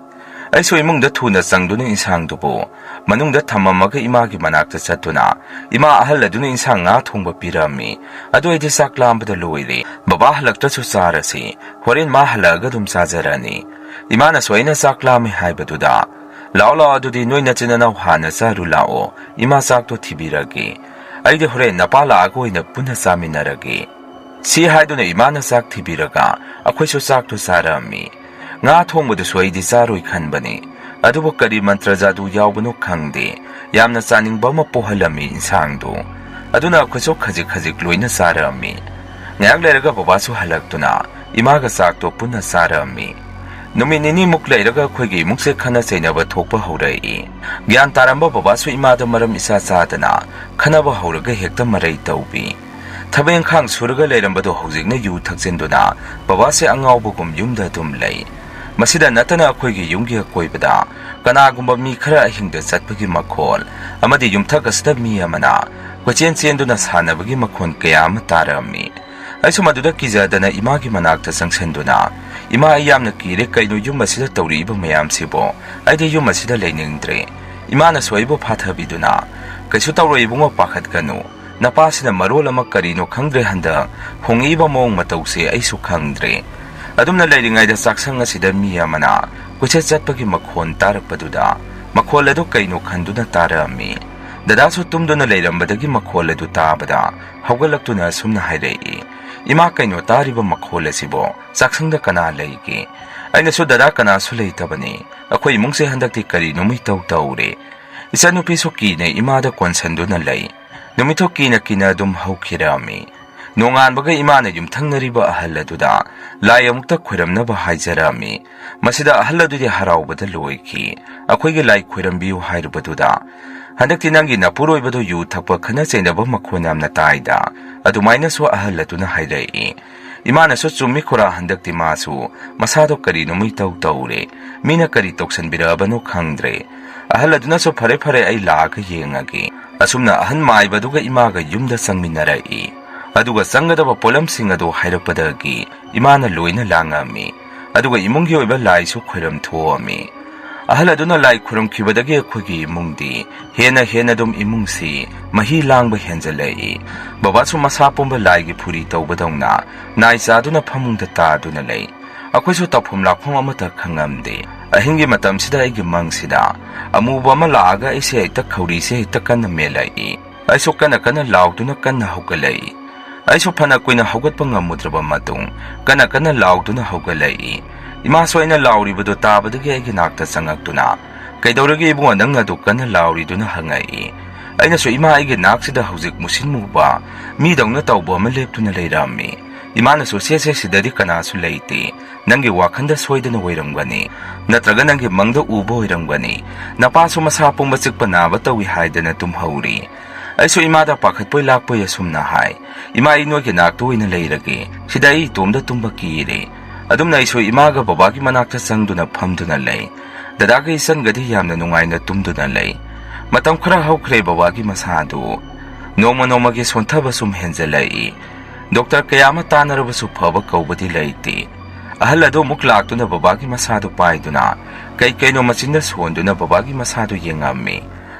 ꯑꯩꯁꯨ ꯏꯃꯨꯡꯗ ꯊꯨꯅ ꯆꯪꯗꯨꯅ ꯏꯟꯁꯥꯡꯗꯨꯕꯨ ꯃꯅꯨꯡꯗ ꯊꯝꯃꯝꯃꯒ ꯏꯃꯥꯒꯤ ꯃꯅꯥꯛꯇ ꯆꯠꯇꯨꯅ, "ꯏꯃꯥ, ꯑꯍꯜ ꯑꯗꯨꯅ ꯏꯟꯁꯥꯡ ꯉꯥ ꯊꯣꯡꯕ ꯄꯤꯔꯝꯃꯤ꯫ ꯑꯗꯨ ꯑꯩꯗꯤ ꯆꯥꯛ ꯂꯥꯝꯕꯗ ꯂꯣꯏꯔꯦ꯫ ꯕꯕꯥ ꯍꯜꯂꯛꯇ꯭ꯔꯁꯨ ꯆꯥꯔꯁꯤ꯫ ꯍꯣꯔꯦꯟ ꯃꯥ ꯍꯜꯂꯛꯑꯒ ꯑꯗꯨꯝ ꯆꯥꯖꯔꯅꯤ꯫" ꯏꯃꯥꯅꯁꯨ ꯑꯩꯅ ꯆꯥꯛ ꯂꯥꯝꯃꯦ ꯍꯥꯏꯕꯗꯨꯗ, "ꯂꯥꯛꯑꯣ, ꯂꯥꯛꯑꯣ, ꯑꯗꯨꯗꯤ ꯅꯣꯏ ꯅꯆꯤꯟ ꯅꯅꯥꯎ ꯍꯥꯟꯅ ꯆꯥꯔꯨ ꯂꯥꯛꯑꯣ꯫ ꯏꯃꯥ ꯆꯥꯛꯇꯣ ꯊꯤꯕꯤꯔꯒꯦ꯫ ꯑꯩꯗꯤ ꯍꯣꯔꯦꯟ ꯅꯄꯥ ꯂꯥꯛꯑꯒ ꯑꯣꯏꯅ ꯄꯨꯟꯅ ꯆꯥꯃꯤꯟꯅꯔꯒꯦ꯫" ꯁꯤ ꯍꯥꯏꯗꯨꯅ ꯏꯃꯥꯅ ꯆꯥꯛ ꯊꯤꯕꯤꯔꯒ ꯑꯩꯈꯣꯏꯁꯨ ꯆꯥꯛꯇꯨ ꯆꯥꯔꯛꯑꯝꯃꯤ꯫ ꯉꯥ ꯊꯣꯡꯕꯗꯨꯁꯨ ꯑꯩꯗꯤ ꯆꯥꯔꯣꯏ ꯈꯟꯕꯅꯤ꯫ ꯑꯗꯨꯕꯨ ꯀꯔꯤ ꯃꯟꯇ꯭ꯔ ꯖꯥꯗꯨ ꯌꯥꯎꯕꯅꯣ ꯈꯪꯗꯦ, ꯌꯥꯝꯅ ꯆꯥꯅꯤꯡꯕ ꯑꯃ ꯄꯣꯛꯍꯜꯂꯝꯃꯤ ꯏꯟꯁꯥꯡꯗꯨ꯫ ꯑꯗꯨꯅ ꯑꯩꯈꯣꯏꯁꯨ ꯈꯖꯤꯛ ꯈꯖꯤꯛ ꯂꯣꯏꯅ ꯆꯥꯔꯛꯑꯝꯃꯤ꯫ ꯉꯥꯏꯍꯥꯛ ꯂꯩꯔꯒ ꯕꯕꯥꯁꯨ ꯍꯜꯂꯛꯇꯨꯅ ꯏꯃꯥꯒ ꯆꯥꯛꯇꯣ ꯄꯨꯟꯅ ꯆꯥꯔꯛꯑꯝꯃꯤ꯫ ꯅꯨꯃꯤꯠ ꯅꯤꯅꯤꯃꯨꯛ ꯂꯩꯔꯒ ꯑꯩꯈꯣꯏꯒꯤ ꯏꯃꯨꯡꯁꯦ ꯈꯠꯅ ꯆꯩꯅꯕ ꯊꯣꯛꯄ ꯍꯧꯔꯛꯏ꯫ ꯒ꯭ꯌꯥꯟ ꯇꯥꯔꯝꯕ ꯕꯕꯥꯁꯨ ꯏꯃꯥꯗ ꯃꯔꯝ ꯏꯆꯥ ꯆꯥꯗꯅ ꯈꯠꯅꯕ ꯍꯧꯔꯒ ꯍꯦꯛꯇ ꯃꯔꯩ ꯇꯧꯕꯤ꯫ ꯊꯕꯛ ꯏꯪꯈꯥꯡ ꯁꯨꯔꯒ ꯂꯩꯔꯝꯕꯗꯣ ꯍꯧꯖꯤꯛꯅ ꯌꯨ ꯊꯛꯆꯤꯟꯗꯨꯅ ꯕꯕꯥꯁꯦ ꯑꯉꯥꯎꯕꯒꯨꯝ ꯌꯨꯝꯗ ꯑꯗꯨꯝ ꯂꯩ꯫ ꯃꯁꯤꯗ ꯅꯠꯇꯅ ꯑꯩꯈꯣꯏꯒꯤ ꯌꯨꯝꯒꯤ ꯑꯀꯣꯏꯕꯗ ꯀꯅꯥꯒꯨꯝꯕ ꯃꯤ ꯈꯔ ꯑꯍꯤꯡꯗ ꯆꯠꯄꯒꯤ ꯃꯈꯣꯜ ꯑꯃꯗꯤ ꯌꯨꯝꯊꯛ ꯑꯁꯤꯗ ꯃꯤ ꯑꯃꯅ ꯀꯣꯏꯆꯦꯟ ꯆꯦꯟꯗꯨꯅ ꯁꯥꯟꯅꯕꯒꯤ ꯃꯈꯣꯟ ꯀꯌꯥ ꯑꯃ ꯇꯥꯔꯛꯑꯝꯃꯤ꯫ ꯑꯩꯁꯨ ꯃꯗꯨꯗ ꯀꯤꯖꯗꯅ ꯏꯃꯥꯒꯤ ꯃꯅꯥꯛꯇ ꯆꯪꯁꯤꯟꯗꯨꯅ, "ꯏꯃꯥ, ꯑꯩ ꯌꯥꯝꯅ ꯀꯤꯔꯦ, ꯀꯩꯅꯣ ꯌꯨꯝ ꯑꯁꯤꯗ ꯇꯧꯔꯛꯏꯕ ꯃꯌꯥꯝꯁꯤꯕꯨ? ꯑꯩꯗꯤ ꯌꯨꯝ ꯑꯁꯤꯗ ꯂꯩꯅꯤꯡꯗ꯭ꯔꯦ꯫" ꯏꯃꯥꯅꯁꯨ ꯑꯩꯕꯨ ꯐꯥꯊꯕꯤꯗꯨꯅ, "ꯀꯩꯁꯨ ꯇꯧꯔꯣꯏ ꯏꯕꯨꯡꯉꯣ, ꯄꯥꯈꯠꯀꯅꯨ꯫ ꯅꯄꯥꯁꯤꯅ ꯃꯔꯣꯜ ꯑꯃ ꯀꯔꯤꯅꯣ ꯈꯪꯗ꯭ꯔꯦ, ꯍꯟꯗꯛ ꯍꯣꯡꯉꯛꯏꯕ ꯃꯑꯣꯡ ꯃꯇꯧꯁꯦ ꯑꯩꯁꯨ ꯈꯪꯗ꯭ꯔꯦ꯫" ꯑꯗꯨꯝꯅ ꯂꯩꯔꯤꯉꯩꯗ ꯆꯥꯛꯁꯪ ꯑꯁꯤꯗ ꯃꯤ ꯑꯃꯅ ꯀꯣꯏꯆꯠ ꯆꯠꯄꯒꯤ ꯃꯈꯣꯟ ꯇꯥꯔꯛꯄꯗꯨꯗ ꯃꯈꯣꯜ ꯑꯗꯨ ꯀꯩꯅꯣ ꯈꯟꯗꯨꯅ ꯇꯥꯔꯛꯑꯝꯃꯤ꯫ ꯗꯗꯥꯁꯨ ꯇꯨꯝꯗꯨꯅ ꯂꯩꯔꯝꯕꯗꯒꯤ ꯃꯈꯣꯜ ꯑꯗꯨ ꯇꯥꯕꯗ ꯍꯧꯒꯠꯂꯛꯇꯨꯅ ꯑꯁꯨꯝꯅ ꯍꯥꯏꯔꯛꯏ, "ꯏꯃꯥ, ꯀꯩꯅꯣ ꯇꯥꯔꯤꯕ ꯃꯈꯣꯜ ꯑꯁꯤꯕꯣ? ꯆꯥꯛꯁꯪꯗ ꯀꯅꯥ ꯂꯩꯒꯦ?" ꯑꯩꯅꯁꯨ, "ꯗꯗꯥ, ꯀꯅꯥꯁꯨ ꯂꯩꯇꯕꯅꯤ꯫ ꯑꯩꯈꯣꯏ ꯏꯃꯨꯡꯁꯦ ꯍꯟꯗꯛꯇꯤ ꯀꯔꯤꯅꯣꯃ ꯏꯇꯧ ꯇꯧꯔꯦ꯫" ꯏꯆꯟꯅꯨꯄꯤꯁꯨ ꯀꯤꯅ ꯏꯃꯥꯗ ꯀꯣꯟꯁꯟꯗꯨꯅ ꯂꯩ꯫ ꯅꯨꯃꯤꯠꯇꯨ ꯀꯤꯅ ꯀꯤꯅ ꯑꯗꯨꯝ ꯍꯧꯈꯤꯔꯝꯃꯤ꯫ ꯅꯣꯡꯉꯥꯟꯕꯒ ꯏꯃꯥꯅ ꯌꯨꯝꯊꯪꯅꯔꯤꯕ ꯑꯍꯜ ꯑꯗꯨꯗ ꯂꯥꯏ ꯑꯃꯨꯛꯇ ꯈꯣꯏꯔꯝꯅꯕ ꯍꯥꯏꯖꯔꯝꯃꯤ꯫ ꯃꯁꯤꯗ ꯑꯍꯜ ꯑꯗꯨꯗꯤ ꯍꯔꯥꯎꯕꯗ ꯂꯣꯏꯈꯤ꯫ ꯑꯩꯈꯣꯏꯒꯤ ꯂꯥꯏ ꯈꯣꯏꯔꯝꯕꯤꯌꯨ ꯍꯥꯏꯔꯨꯕꯗꯨꯗ, "ꯍꯟꯗꯛꯇꯤ ꯅꯪꯒꯤ ꯅꯄꯨꯔꯣꯏꯕꯗꯨ ꯌꯨ ꯊꯛꯄ ꯈꯠꯅ ꯆꯩꯅꯕ ꯃꯈꯣꯟ ꯌꯥꯝꯅ ꯇꯥꯏꯗ?" ꯑꯗꯨꯃꯥꯏꯅꯁꯨ ꯑꯍꯜ ꯑꯗꯨꯅ ꯍꯥꯏꯔꯛꯏ꯫ ꯏꯃꯥꯅꯁꯨ, "ꯆꯨꯝꯃꯤ ꯈꯨꯔꯥ, ꯍꯟꯗꯛꯇꯤ ꯃꯥꯁꯨ ꯃꯁꯥꯗꯣ ꯀꯔꯤꯅꯣꯃ ꯏꯇꯧ ꯇꯧꯔꯦ꯫ ꯃꯤꯅ ꯀꯔꯤ ꯇꯧꯁꯟꯕꯤꯔꯛꯑꯕꯅꯣ ꯈꯪꯗ꯭ꯔꯦ꯫" ꯑꯍꯜ ꯑꯗꯨꯅꯁꯨ, "ꯐꯔꯦ ꯐꯔꯦ, ꯑꯩ ꯂꯥꯛꯑꯒ ꯌꯦꯡꯉꯒꯦ꯫" ꯑꯁꯨꯝꯅ ꯑꯍꯟ ꯃꯥꯏꯕꯗꯨꯒ ꯏꯃꯥꯒ ꯌꯨꯝꯗ ꯆꯪꯃꯤꯟꯅꯔꯛꯏ꯫ ꯑꯗꯨꯒ ꯆꯪꯒꯗꯕ ꯄꯣꯠꯂꯝꯁꯤꯡ ꯑꯗꯨ ꯍꯥꯏꯔꯛꯄꯗꯒꯤ ꯏꯃꯥꯅ ꯂꯣꯏꯅ ꯂꯥꯡꯉꯝꯃꯤ꯫ ꯑꯗꯨꯒ ꯏꯃꯨꯡꯒꯤ ꯑꯣꯏꯕ ꯂꯥꯏꯁꯨ ꯈꯣꯏꯔꯝ ꯊꯣꯛꯑꯝꯃꯤ꯫ ꯑꯍꯜ ꯑꯗꯨꯅ ꯂꯥꯏ ꯈꯣꯏꯔꯝꯈꯤꯕꯗꯒꯤ ꯑꯩꯈꯣꯏꯒꯤ ꯏꯃꯨꯡꯗꯤ ꯍꯦꯟꯅ ꯍꯦꯟꯅ ꯑꯗꯨꯝ ꯏꯃꯨꯡꯁꯤ ꯃꯍꯤ ꯂꯥꯡꯕ ꯍꯦꯟꯖꯜꯂꯛꯏ꯫ ꯕꯕꯥꯁꯨ ꯃꯁꯥ ꯄꯨꯝꯕ ꯂꯥꯏꯒꯤ ꯐꯨꯔꯤ ꯇꯧꯕꯗꯧꯅ ꯅꯥꯏ ꯆꯥꯗꯨꯅ ꯐꯃꯨꯡꯗ ꯇꯥꯗꯨꯅ ꯂꯩ꯫ ꯑꯩꯈꯣꯏꯁꯨ ꯇꯧꯐꯝ ꯂꯥꯛꯐꯝ ꯑꯃꯠꯇ ꯈꯪꯉꯝꯗꯦ꯫ ꯑꯍꯤꯡꯒꯤ ꯃꯇꯝꯁꯤꯗ ꯑꯩꯒꯤ ꯃꯪꯁꯤꯗ ꯑꯃꯨꯕ ꯑꯃ ꯂꯥꯛꯑꯒ ꯑꯩꯁꯦ ꯍꯦꯛꯇ ꯈꯧꯔꯤꯁꯦ ꯍꯦꯛꯇ ꯀꯟꯅ ꯃꯦꯜꯂꯛꯏ꯫ ꯑꯩꯁꯨ ꯀꯟꯅ ꯀꯟꯅ ꯂꯥꯎꯗꯨꯅ ꯀꯟꯅ ꯍꯧꯒꯠꯂꯛꯏ꯫ ꯑꯩꯁꯨ ꯐꯅ ꯀꯨꯏꯅ ꯍꯧꯒꯠꯄ ꯉꯝꯃꯨꯗ꯭ꯔꯕ ꯃꯇꯨꯡ, ꯀꯟꯅ ꯀꯟꯅ ꯂꯥꯎꯗꯨꯅ ꯍꯧꯒꯠꯂꯛꯏ꯫ ꯏꯃꯥꯁꯨ ꯑꯩꯅ ꯂꯥꯎꯔꯤꯕꯗꯨ ꯇꯥꯕꯗꯒꯤ ꯑꯩꯒꯤ ꯅꯥꯛꯇ ꯆꯪꯉꯛꯇꯨꯅ, "ꯀꯩꯗꯧꯔꯒꯦ ꯏꯕꯨꯡꯉꯣ, ꯅꯪ ꯑꯗꯨ ꯀꯟꯅ ꯂꯥꯎꯔꯤꯗꯨꯅ?" ꯍꯪꯉꯛꯏ꯫ ꯑꯩꯅꯁꯨ, "ꯏꯃꯥ, ꯑꯩꯒꯤ ꯅꯥꯛꯁꯤꯗ ꯍꯧꯖꯤꯛ ꯃꯨꯁꯤꯟ ꯃꯨꯕ ꯃꯤꯗꯧꯅ ꯇꯧꯕ ꯑꯃ ꯂꯦꯞꯇꯨꯅ ꯂꯩꯔꯝꯃꯤ꯫" ꯏꯃꯥꯅꯁꯨ, "ꯁꯦ ꯁꯦ, ꯁꯤꯗꯗꯤ ꯀꯅꯥꯁꯨ ꯂꯩꯇꯦ꯫ ꯅꯪꯒꯤ ꯋꯥꯈꯜꯗ ꯁꯣꯏꯗꯅ ꯑꯣꯏꯔꯝꯒꯅꯤ, ꯅꯠꯇ꯭ꯔꯒ ꯅꯪꯒꯤ ꯃꯪꯗ ꯎꯕ ꯑꯣꯏꯔꯝꯒꯅꯤ꯫ ꯅꯄꯥꯁꯨ ꯃꯁꯥ ꯄꯨꯝꯕ ꯆꯤꯛꯄ ꯅꯥꯕ ꯇꯧꯏ ꯍꯥꯏꯗꯅ ꯇꯨꯝꯍꯧꯔꯤ꯫" ꯑꯩꯁꯨ ꯏꯃꯥꯗ ꯄꯥꯈꯠꯄꯣꯏ ꯂꯥꯛꯄꯣꯏ ꯑꯁꯨꯝꯅ ꯍꯥꯏ, "ꯏꯃꯥ, ꯑꯩ ꯅꯣꯏꯒꯤ ꯅꯥꯛꯇ ꯑꯣꯏꯅ ꯂꯩꯔꯒꯦ, ꯁꯤꯗ ꯑꯩ ꯏꯇꯣꯝꯗ ꯇꯨꯝꯕ ꯀꯤꯔꯦ꯫" ꯑꯗꯨꯝꯅ ꯑꯩꯁꯨ ꯏꯃꯥꯒ ꯕꯕꯥꯒꯤ ꯃꯅꯥꯛꯇ ꯆꯪꯗꯨꯅ ꯐꯝꯗꯨꯅ ꯂꯩ꯫ ꯗꯗꯥꯒ ꯏꯆꯟꯒꯗꯤ ꯌꯥꯝꯅ ꯅꯨꯡꯉꯥꯏꯅ ꯇꯨꯝꯗꯨꯅ ꯂꯩ꯫ ꯃꯇꯝ ꯈꯔ ꯍꯧꯈ꯭ꯔꯦ, ꯕꯕꯥꯒꯤ ꯃꯁꯥꯗꯨ ꯅꯣꯡꯃ ꯅꯣꯡꯃꯒꯤ ꯁꯣꯟꯊꯕ ꯁꯨꯝ ꯍꯦꯟꯖꯜꯂꯛꯏ꯫ ꯗꯣꯛꯇꯔ ꯀꯌꯥ ꯑꯃ ꯇꯥꯟꯅꯔꯕꯁꯨ ꯐꯕ ꯀꯧꯕꯗꯤ ꯂꯩꯇꯦ꯫ ꯑꯍꯜ ꯑꯗꯨ ꯑꯃꯨꯛ ꯂꯥꯛꯇꯨꯅ ꯕꯕꯥꯒꯤ ꯃꯁꯥꯗꯨ ꯄꯥꯏꯗꯨꯅ ꯀꯩ ꯀꯩꯅꯣ ꯃꯆꯤꯟꯗ ꯁꯣꯟꯗꯨꯅ ꯕꯕꯥꯒꯤ ꯃꯁꯥꯗꯨ ꯌꯦꯡꯉꯝꯃꯤ꯫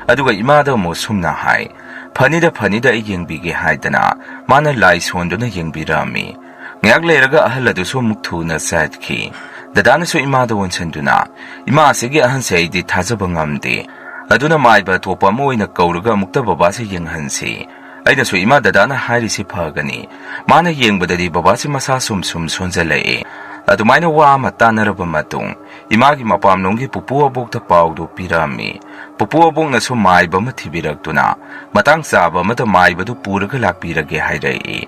ꯑꯗꯨꯒ ꯏꯃꯥꯗ ꯑꯃꯨꯛ ꯁꯨꯝꯅ ꯍꯥꯏ, "ꯐꯅꯤꯗ, ꯐꯅꯤꯗ, ꯑꯩ ꯌꯦꯡꯕꯤꯒꯦ" ꯍꯥꯏꯗꯅ ꯃꯥꯅ ꯂꯥꯏ ꯁꯣꯟꯗꯨꯅ ꯌꯦꯡꯕꯤꯔꯝꯃꯤ꯫ ꯉꯥꯏꯍꯥꯛ ꯂꯩꯔꯒ ꯑꯍꯜ ꯑꯗꯨꯁꯨ ꯑꯃꯨꯛ ꯊꯨꯅ ꯆꯠꯈꯤ꯫ ꯗꯗꯥꯅꯁꯨ ꯏꯃꯥꯗ ꯑꯣꯟꯁꯤꯟꯗꯨꯅ, "ꯏꯃꯥ, ꯑꯁꯤꯒꯤ ꯑꯍꯟꯁꯦ ꯑꯩꯗꯤ ꯊꯥꯖꯕ ꯉꯝꯗꯦ꯫ ꯑꯗꯨꯅ ꯃꯥꯏꯕ ꯑꯇꯣꯞꯄ ꯑꯃ ꯑꯣꯏꯅ ꯀꯧꯔꯒ ꯑꯃꯨꯛꯇ ꯕꯕꯥꯁꯦ ꯌꯦꯡꯍꯟꯁꯤ꯫" ꯑꯩꯅꯁꯨ, "ꯏꯃꯥ, ꯗꯗꯥꯅ ꯍꯥꯏꯔꯤꯁꯤ ꯐꯒꯅꯤ꯫ ꯃꯥꯅ ꯌꯦꯡꯕꯗꯗꯤ ꯕꯕꯥꯁꯤ ꯃꯁꯥ ꯁꯨꯝ ꯁꯨꯝ ꯁꯣꯟꯖꯜꯂꯛꯑꯦ꯫" ꯑꯗꯨꯃꯥꯏꯅ ꯋꯥ ꯑꯃ ꯇꯥꯟꯅꯔꯕ ꯃꯇꯨꯡ, ꯏꯃꯥꯒꯤ ꯃꯄꯥꯝꯂꯣꯝꯒꯤ ꯄꯨꯄꯨ ꯑꯕꯣꯛꯇ ꯄꯥꯎꯗꯨ ꯄꯤꯔꯝꯃꯤ꯫ ꯄꯨꯄꯨ ꯑꯕꯣꯛꯅꯁꯨ ꯃꯥꯏꯕ ꯑꯃ ꯊꯤꯕꯤꯔꯛꯇꯨꯅ, "ꯃꯇꯥꯡ ꯆꯥꯕ ꯑꯃꯗ ꯃꯥꯏꯕꯗꯨ ꯄꯨꯔꯒ ꯂꯥꯛꯄꯤꯔꯒꯦ" ꯍꯥꯏꯔꯛꯏ꯫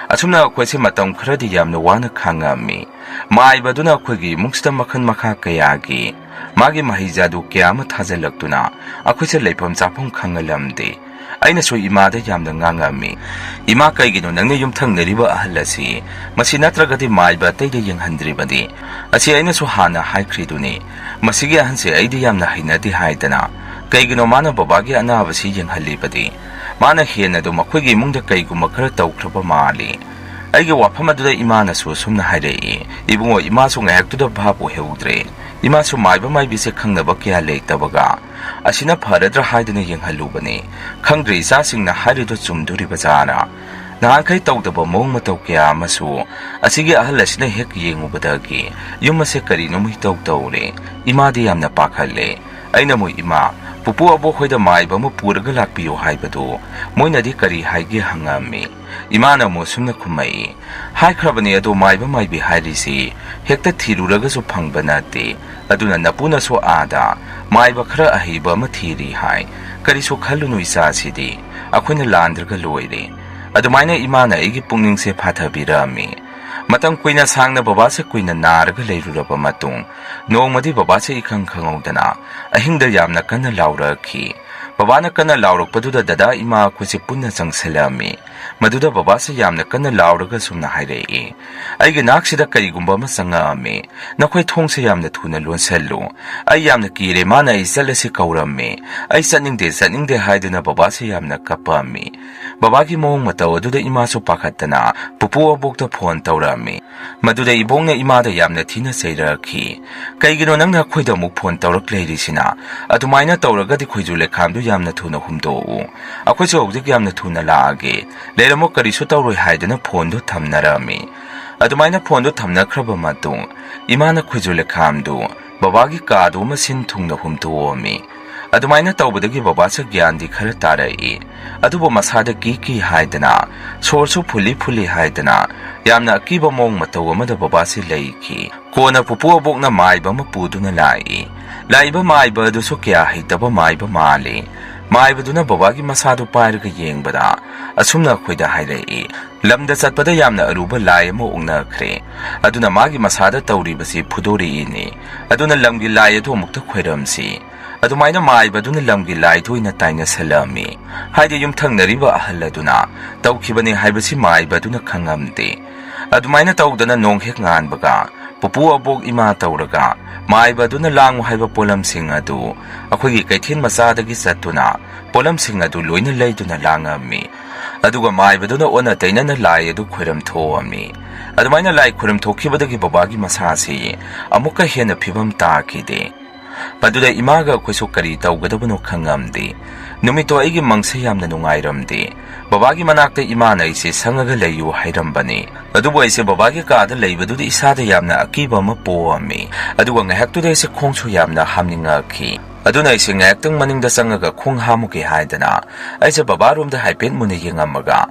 ꯑꯁꯨꯝꯅ ꯑꯩꯈꯣꯏꯁꯦ ꯃꯇꯝ ꯈꯔꯗꯤ ꯌꯥꯝꯅ ꯋꯥꯅ ꯈꯥꯡꯉꯝꯃꯤ꯫ ꯃꯥꯏꯕꯗꯨꯅ ꯑꯩꯈꯣꯏꯒꯤ ꯏꯃꯨꯡꯁꯤꯗ ꯃꯈꯜ ꯃꯈꯥ ꯀꯌꯥꯒꯤ ꯃꯥꯒꯤ ꯃꯍꯩ ꯖꯥꯗꯨ ꯀꯌꯥ ꯑꯃ ꯊꯥꯖꯤꯜꯂꯛꯇꯨꯅ ꯑꯩꯈꯣꯏꯁꯦ ꯂꯩꯐꯝ ꯆꯥꯐꯝ ꯈꯪꯍꯜꯂꯝꯗꯦ꯫ ꯑꯩꯅꯁꯨ ꯏꯃꯥꯗ ꯌꯥꯝꯅ ꯉꯥꯡꯉꯝꯃꯤ, "ꯏꯃꯥ, ꯀꯩꯒꯤꯅꯣ ꯅꯪꯅ ꯌꯨꯝꯊꯪꯅꯔꯤꯕ ꯑꯍꯜ ꯑꯁꯤ, ꯃꯁꯤ ꯅꯠꯇ꯭ꯔꯒꯗꯤ ꯃꯥꯏꯕ ꯑꯇꯩꯗ ꯌꯦꯡꯍꯟꯗ꯭ꯔꯤꯕꯗꯤ? ꯑꯁꯤ ꯑꯩꯅꯁꯨ ꯍꯥꯟꯅ ꯍꯥꯏꯈ꯭ꯔꯤꯗꯨꯅꯤ꯫ ꯃꯁꯤꯒꯤ ꯑꯍꯟꯁꯦ ꯑꯩꯗꯤ ꯌꯥꯝꯅ ꯍꯩꯅꯗꯦ" ꯍꯥꯏꯗꯅ ꯀꯩꯒꯤꯅꯣ ꯃꯥꯅ ꯕꯕꯥꯒꯤ ꯑꯅꯥꯕꯁꯤ ꯌꯦꯡꯍꯜꯂꯤꯕꯗꯤ? ꯃꯥꯅ ꯍꯦꯟꯅ ꯑꯗꯨꯝ ꯑꯩꯈꯣꯏꯒꯤ ꯏꯃꯨꯡꯗ ꯀꯩꯒꯨꯝꯕ ꯈꯔ ꯇꯧꯈ꯭ꯔꯕ ꯃꯥꯜꯂꯤ꯫ ꯑꯩꯒꯤ ꯋꯥꯐꯝ ꯑꯗꯨꯗ ꯏꯃꯥꯅꯁꯨ ꯁꯨꯝꯅ ꯍꯥꯏꯔꯛꯏ, "ꯏꯕꯨꯡꯉꯣ, ꯏꯃꯥꯁꯨ ꯉꯥꯏꯍꯥꯛꯇꯨꯗ ꯚꯥꯞ ꯑꯣꯏꯍꯧꯗ꯭ꯔꯦ꯫ ꯏꯃꯥꯁꯨ ꯃꯥꯏꯕ ꯃꯥꯏꯕꯤꯁꯦ ꯈꯪꯅꯕ ꯀꯌꯥ ꯂꯩꯇꯕꯒ, ꯑꯁꯤꯅ ꯐꯔꯗ꯭ꯔꯥ ꯍꯥꯏꯗꯨꯅ ꯌꯦꯡꯍꯜꯂꯨꯕꯅꯤ꯫ ꯈꯪꯗ꯭ꯔꯦ, ꯏꯆꯥꯁꯤꯡꯅ ꯍꯥꯏꯔꯤꯗꯨ ꯆꯨꯝꯗꯣꯔꯤꯕꯖꯥꯔꯥ? ꯅꯍꯥꯟꯈꯩ ꯇꯧꯗꯕ ꯃꯑꯣꯡ ꯃꯇꯧ ꯀꯌꯥ ꯑꯃꯁꯨ ꯑꯁꯤꯒꯤ ꯑꯍꯜ ꯑꯁꯤꯅ ꯍꯦꯛ ꯌꯦꯡꯉꯨꯕꯗꯒꯤ ꯌꯨꯝ ꯑꯁꯦ ꯀꯔꯤꯅꯣꯝ ꯏꯇꯧ ꯇꯧꯔꯦ꯫ ꯏꯃꯥꯗꯤ ꯌꯥꯝꯅ ꯄꯥꯈꯠꯂꯦ꯫" ꯑꯩꯅ ꯑꯃꯨꯛ, "ꯏꯃꯥ, ꯄꯨꯄꯨ ꯑꯕꯣꯛ ꯍꯣꯏꯗ ꯃꯥꯏꯕ ꯑꯃ ꯄꯨꯔꯒ ꯂꯥꯛꯄꯤꯌꯨ ꯍꯥꯏꯕꯗꯨ ꯃꯣꯏꯅꯗꯤ ꯀꯔꯤ ꯍꯥꯏꯒꯦ?" ꯍꯪꯉꯝꯃꯤ꯫ ꯏꯃꯥꯅ ꯑꯃꯨꯛ ꯁꯨꯝꯅ ꯈꯨꯝꯃꯛꯏ, "ꯍꯥꯏꯈ꯭ꯔꯕꯅꯦ, ꯑꯗꯣ ꯃꯥꯏꯕ ꯃꯥꯏꯕꯤ ꯍꯥꯏꯔꯤꯁꯤ ꯍꯦꯛꯇ ꯊꯤꯔꯨꯔꯒꯁꯨ ꯐꯪꯕ ꯅꯠꯇꯦ꯫ ꯑꯗꯨꯅ ꯅꯄꯨꯅꯁꯨ ꯑꯥꯗ ꯃꯥꯏꯕ ꯈꯔ ꯑꯍꯩꯕ ꯑꯃ ꯊꯤꯔꯤ ꯍꯥꯏ꯫ ꯀꯔꯤꯁꯨ ꯈꯜꯂꯨꯅꯨ ꯏꯆꯥꯁꯤꯗꯤ, ꯑꯩꯈꯣꯏꯅ ꯂꯥꯟꯗ꯭ꯔꯒ ꯂꯣꯏꯔꯦ꯫" ꯑꯗꯨꯃꯥꯏꯅ ꯏꯃꯥꯅ ꯑꯩꯒꯤ ꯄꯨꯛꯅꯤꯡꯁꯦ ꯐꯥꯊꯕꯤꯔꯝꯃꯤ꯫ ꯃꯇꯝ ꯀꯨꯏꯅ ꯁꯥꯡꯅ ꯕꯕꯥꯁꯦ ꯀꯨꯏꯅ ꯅꯥꯔꯒ ꯂꯩꯔꯨꯔꯕ ꯃꯇꯨꯡ, ꯅꯣꯡꯃꯗꯤ ꯕꯕꯥꯁꯦ ꯏꯈꯪ ꯈꯪꯍꯧꯗꯅ ꯑꯍꯤꯡꯗ ꯌꯥꯝꯅ ꯀꯟꯅ ꯂꯥꯎꯔꯛꯈꯤ꯫ ꯕꯕꯥꯅ ꯀꯟꯅ ꯂꯥꯎꯔꯛꯄꯗꯨꯗ ꯗꯗꯥ ꯏꯃꯥ ꯑꯩꯈꯣꯏꯁꯦ ꯄꯨꯟꯅ ꯆꯪꯁꯤꯜꯂꯛꯑꯝꯃꯤ꯫ ꯃꯗꯨꯗ ꯕꯕꯥꯁꯦ ꯌꯥꯝꯅ ꯀꯟꯅ ꯂꯥꯎꯔꯒ ꯁꯨꯝꯅ ꯍꯥꯏꯔꯛꯏ, "ꯑꯩꯒꯤ ꯅꯥꯛꯁꯤꯗ ꯀꯔꯤꯒꯨꯝꯕ ꯑꯃ ꯆꯪꯉꯛꯑꯝꯃꯤ꯫ ꯅꯈꯣꯏ ꯊꯣꯡꯁꯦ ꯌꯥꯝꯅ ꯊꯨꯅ ꯂꯣꯟꯁꯜꯂꯨ꯫ ꯑꯩ ꯌꯥꯝꯅ ꯀꯤꯔꯦ, ꯃꯥꯅ ꯑꯩ ꯆꯠꯂꯁꯤ ꯀꯧꯔꯝꯃꯤ꯫ ꯑꯩ ꯆꯠꯅꯤꯡꯗꯦ, ꯆꯠꯅꯤꯡꯗꯦ" ꯍꯥꯏꯗꯨꯅ ꯕꯕꯥꯁꯦ ꯌꯥꯝꯅ ꯀꯞꯄꯝꯃꯤ꯫ ꯕꯕꯥꯒꯤ ꯃꯑꯣꯡ ꯃꯇꯧ ꯑꯗꯨꯗ ꯏꯃꯥꯁꯨ ꯄꯥꯈꯠꯇꯅ ꯄꯨꯄꯨ ꯑꯕꯣꯛꯇ ꯐꯣꯟ ꯇꯧꯔꯛꯑꯝꯃꯤ꯫ ꯃꯗꯨꯗ ꯏꯕꯣꯛꯅ ꯏꯃꯥꯗ ꯌꯥꯝꯅ ꯊꯤꯅ ꯆꯩꯔꯛꯈꯤ꯫ "ꯀꯩꯒꯤꯅꯣ ꯅꯪꯅ ꯑꯩꯈꯣꯏꯗ ꯑꯃꯨꯛ ꯐꯣꯟ ꯇꯧꯔꯛ ꯂꯩꯔꯤꯁꯤꯅ? ꯑꯗꯨꯃꯥꯏꯅ ꯇꯧꯔꯒꯗꯤ ꯈꯣꯏꯖꯨ ꯂꯩꯈꯥꯝꯗꯨ ꯌꯥꯝꯅ ꯊꯨꯅ ꯍꯨꯝꯗꯣꯛꯎ꯫ ꯑꯩꯈꯣꯏꯁꯨ ꯍꯧꯖꯤꯛ ꯌꯥꯝꯅ ꯊꯨꯅ ꯂꯥꯛꯑꯒꯦ꯫ ꯂꯩꯔꯝꯃꯣ, ꯀꯔꯤꯁꯨ ꯇꯧꯔꯣꯏ" ꯍꯥꯏꯗꯨꯅ ꯐꯣꯟꯗꯨ ꯊꯝꯅꯔꯝꯃꯤ꯫ ꯑꯗꯨꯃꯥꯏꯅ ꯐꯣꯟꯗꯨ ꯊꯝꯅꯈ꯭ꯔꯕ ꯃꯇꯨꯡ ꯏꯃꯥꯅ ꯈꯣꯏꯖꯨ ꯂꯩꯈꯥꯝꯗꯨ ꯕꯕꯥꯒꯤ ꯀꯥꯗꯨ ꯑꯃ ꯁꯤꯟ ꯊꯨꯡꯅ ꯍꯨꯝꯗꯣꯛꯑꯝꯃꯤ꯫ ꯑꯗꯨꯃꯥꯏꯅ ꯇꯧꯕꯗꯒꯤ ꯕꯕꯥꯁꯦ ꯒ꯭ꯌꯥꯟꯗꯤ ꯈꯔ ꯇꯥꯔꯛꯏ꯫ ꯑꯗꯨꯕꯨ ꯃꯁꯥꯗ ꯀꯤ ꯀꯤ ꯍꯥꯏꯗꯅ, ꯁꯣꯔꯁꯨ ꯐꯨꯜꯂꯤ ꯐꯨꯜꯂꯤ ꯍꯥꯏꯗꯅ, ꯌꯥꯝꯅ ꯑꯀꯤꯕ ꯃꯑꯣꯡ ꯃꯇꯧ ꯑꯃꯗ ꯕꯕꯥꯁꯤ ꯂꯩꯈꯤ꯫ ꯀꯣꯟꯅ ꯄꯨꯄꯨ ꯑꯕꯣꯛꯅ ꯃꯥꯏꯕ ꯑꯃ ꯄꯨꯗꯨꯅ ꯂꯥꯛꯏ꯫ ꯂꯥꯛꯏꯕ ꯃꯥꯏꯕ ꯑꯗꯨꯁꯨ ꯀꯌꯥ ꯍꯩꯇꯕ ꯃꯥꯏꯕ ꯃꯥꯜꯂꯤ꯫ ꯃꯥꯏꯕꯗꯨꯅ ꯕꯕꯥꯒꯤ ꯃꯁꯥꯗꯨ ꯄꯥꯏꯔꯒ ꯌꯦꯡꯕꯗ, ꯑꯁꯨꯝꯅ ꯑꯩꯈꯣꯏꯗ ꯍꯥꯏꯔꯛꯏ, "ꯂꯝꯗ ꯆꯠꯄꯗ ꯌꯥꯝꯅ ꯑꯔꯨꯕ ꯂꯥꯏ ꯑꯃ ꯑꯣꯛꯅꯈ꯭ꯔꯦ꯫ ꯑꯗꯨꯅ ꯃꯥꯒꯤ ꯃꯁꯥꯗ ꯇꯧꯔꯤꯕꯁꯤ ꯐꯨꯗꯣꯔꯛꯏꯅꯤ꯫ ꯑꯗꯨꯅ ꯂꯝꯒꯤ ꯂꯥꯏ ꯑꯗꯨ ꯑꯃꯨꯛꯇ ꯈꯣꯏꯔꯝꯁꯤ"꯫ ꯑꯗꯨꯃꯥꯏꯅ ꯃꯥꯏꯕꯗꯨꯅ ꯂꯝꯒꯤ ꯂꯥꯏꯗꯨ ꯑꯣꯏꯅ ꯇꯥꯏꯅꯁꯜꯂꯝꯃꯤ꯫ ꯍꯥꯏꯗꯤ ꯌꯨꯝꯊꯪꯅꯔꯤꯕ ꯑꯍꯜ ꯑꯗꯨꯅ ꯇꯧꯈꯤꯕꯅꯤ ꯍꯥꯏꯕꯁꯤ ꯃꯥꯏꯕꯗꯨꯅ ꯈꯪꯉꯝꯗꯦ꯫ ꯑꯗꯨꯃꯥꯏꯅ ꯇꯧꯗꯅ ꯅꯣꯡ ꯍꯦꯛ ꯉꯥꯟꯕꯒ ꯄꯨꯄꯨ ꯑꯕꯣꯛ ꯏꯃꯥ ꯇꯧꯔꯒ ꯃꯥꯏꯕꯗꯨꯅ ꯂꯥꯡꯉꯨ ꯍꯥꯏꯕ ꯄꯣꯠꯂꯝꯁꯤꯡ ꯑꯗꯨ ꯑꯩꯈꯣꯏꯒꯤ ꯀꯩꯊꯦꯜ ꯃꯆꯥꯗꯒꯤ ꯆꯠꯇꯨꯅ ꯄꯣꯠꯂꯝꯁꯤꯡ ꯑꯗꯨ ꯂꯣꯏꯅ ꯂꯩꯗꯨꯅ ꯂꯥꯡꯉꯝꯃꯤ꯫ ꯑꯗꯨꯒ ꯃꯥꯏꯕꯗꯨꯅ ꯑꯣꯟꯅ ꯇꯩꯅꯅ ꯂꯥꯏ ꯑꯗꯨ ꯈꯣꯏꯔꯝ ꯊꯣꯛꯑꯝꯃꯤ꯫ ꯑꯗꯨꯃꯥꯏꯅ ꯂꯥꯏ ꯈꯣꯏꯔꯝ ꯊꯣꯛꯈꯤꯕꯗꯒꯤ ꯕꯕꯥꯒꯤ ꯃꯁꯥꯁꯤ ꯑꯃꯨꯛꯀ ꯍꯦꯟꯅ ꯐꯤꯕꯝ ꯇꯥꯈꯤꯗꯦ꯫ ꯃꯗꯨꯗ ꯏꯃꯥꯒ ꯑꯩꯈꯣꯏꯁꯨ ꯀꯔꯤ ꯇꯧꯒꯗꯕꯅꯣ ꯈꯪꯉꯝꯗꯦ꯫ ꯅꯨꯃꯤꯠꯇꯣ ꯑꯩꯒꯤ ꯃꯪꯁꯦ ꯌꯥꯝꯅ ꯅꯨꯡꯉꯥꯏꯔꯝꯗꯦ꯫ ꯕꯕꯥꯒꯤ ꯃꯅꯥꯛꯇ ꯏꯃꯥꯅ ꯑꯩꯁꯦ ꯁꯪꯉꯒ ꯂꯩꯌꯨ ꯍꯥꯏꯔꯝꯕꯅꯤ꯫ ꯑꯗꯨꯕꯨ ꯑꯩꯁꯦ ꯕꯕꯥꯒꯤ ꯀꯥꯗ ꯂꯩꯕꯗꯨꯗ ꯏꯁꯥꯗ ꯌꯥꯝꯅ ꯑꯀꯤꯕ ꯑꯃ ꯄꯣꯛꯑꯝꯃꯤ꯫ ꯑꯗꯨꯒ ꯉꯥꯏꯍꯥꯛꯇꯨꯗ ꯑꯩꯁꯦ ꯈꯣꯡꯁꯨ ꯌꯥꯝꯅ ꯍꯥꯝꯅꯤꯡꯉꯛꯈꯤ꯫ ꯑꯗꯨꯅ ꯑꯩꯁꯦ ꯉꯥꯏꯍꯥꯛꯇꯪ ꯃꯅꯤꯡꯗ ꯆꯪꯉꯒ ꯈꯣꯡ ꯍꯥꯝꯃꯨꯒꯦ ꯍꯥꯏꯗꯅ ꯑꯩꯁꯦ ꯕꯕꯥꯔꯣꯝꯗ ꯍꯥꯏꯐꯦꯠ ꯃꯨꯟꯅ ꯌꯦꯡꯉꯝꯃꯒ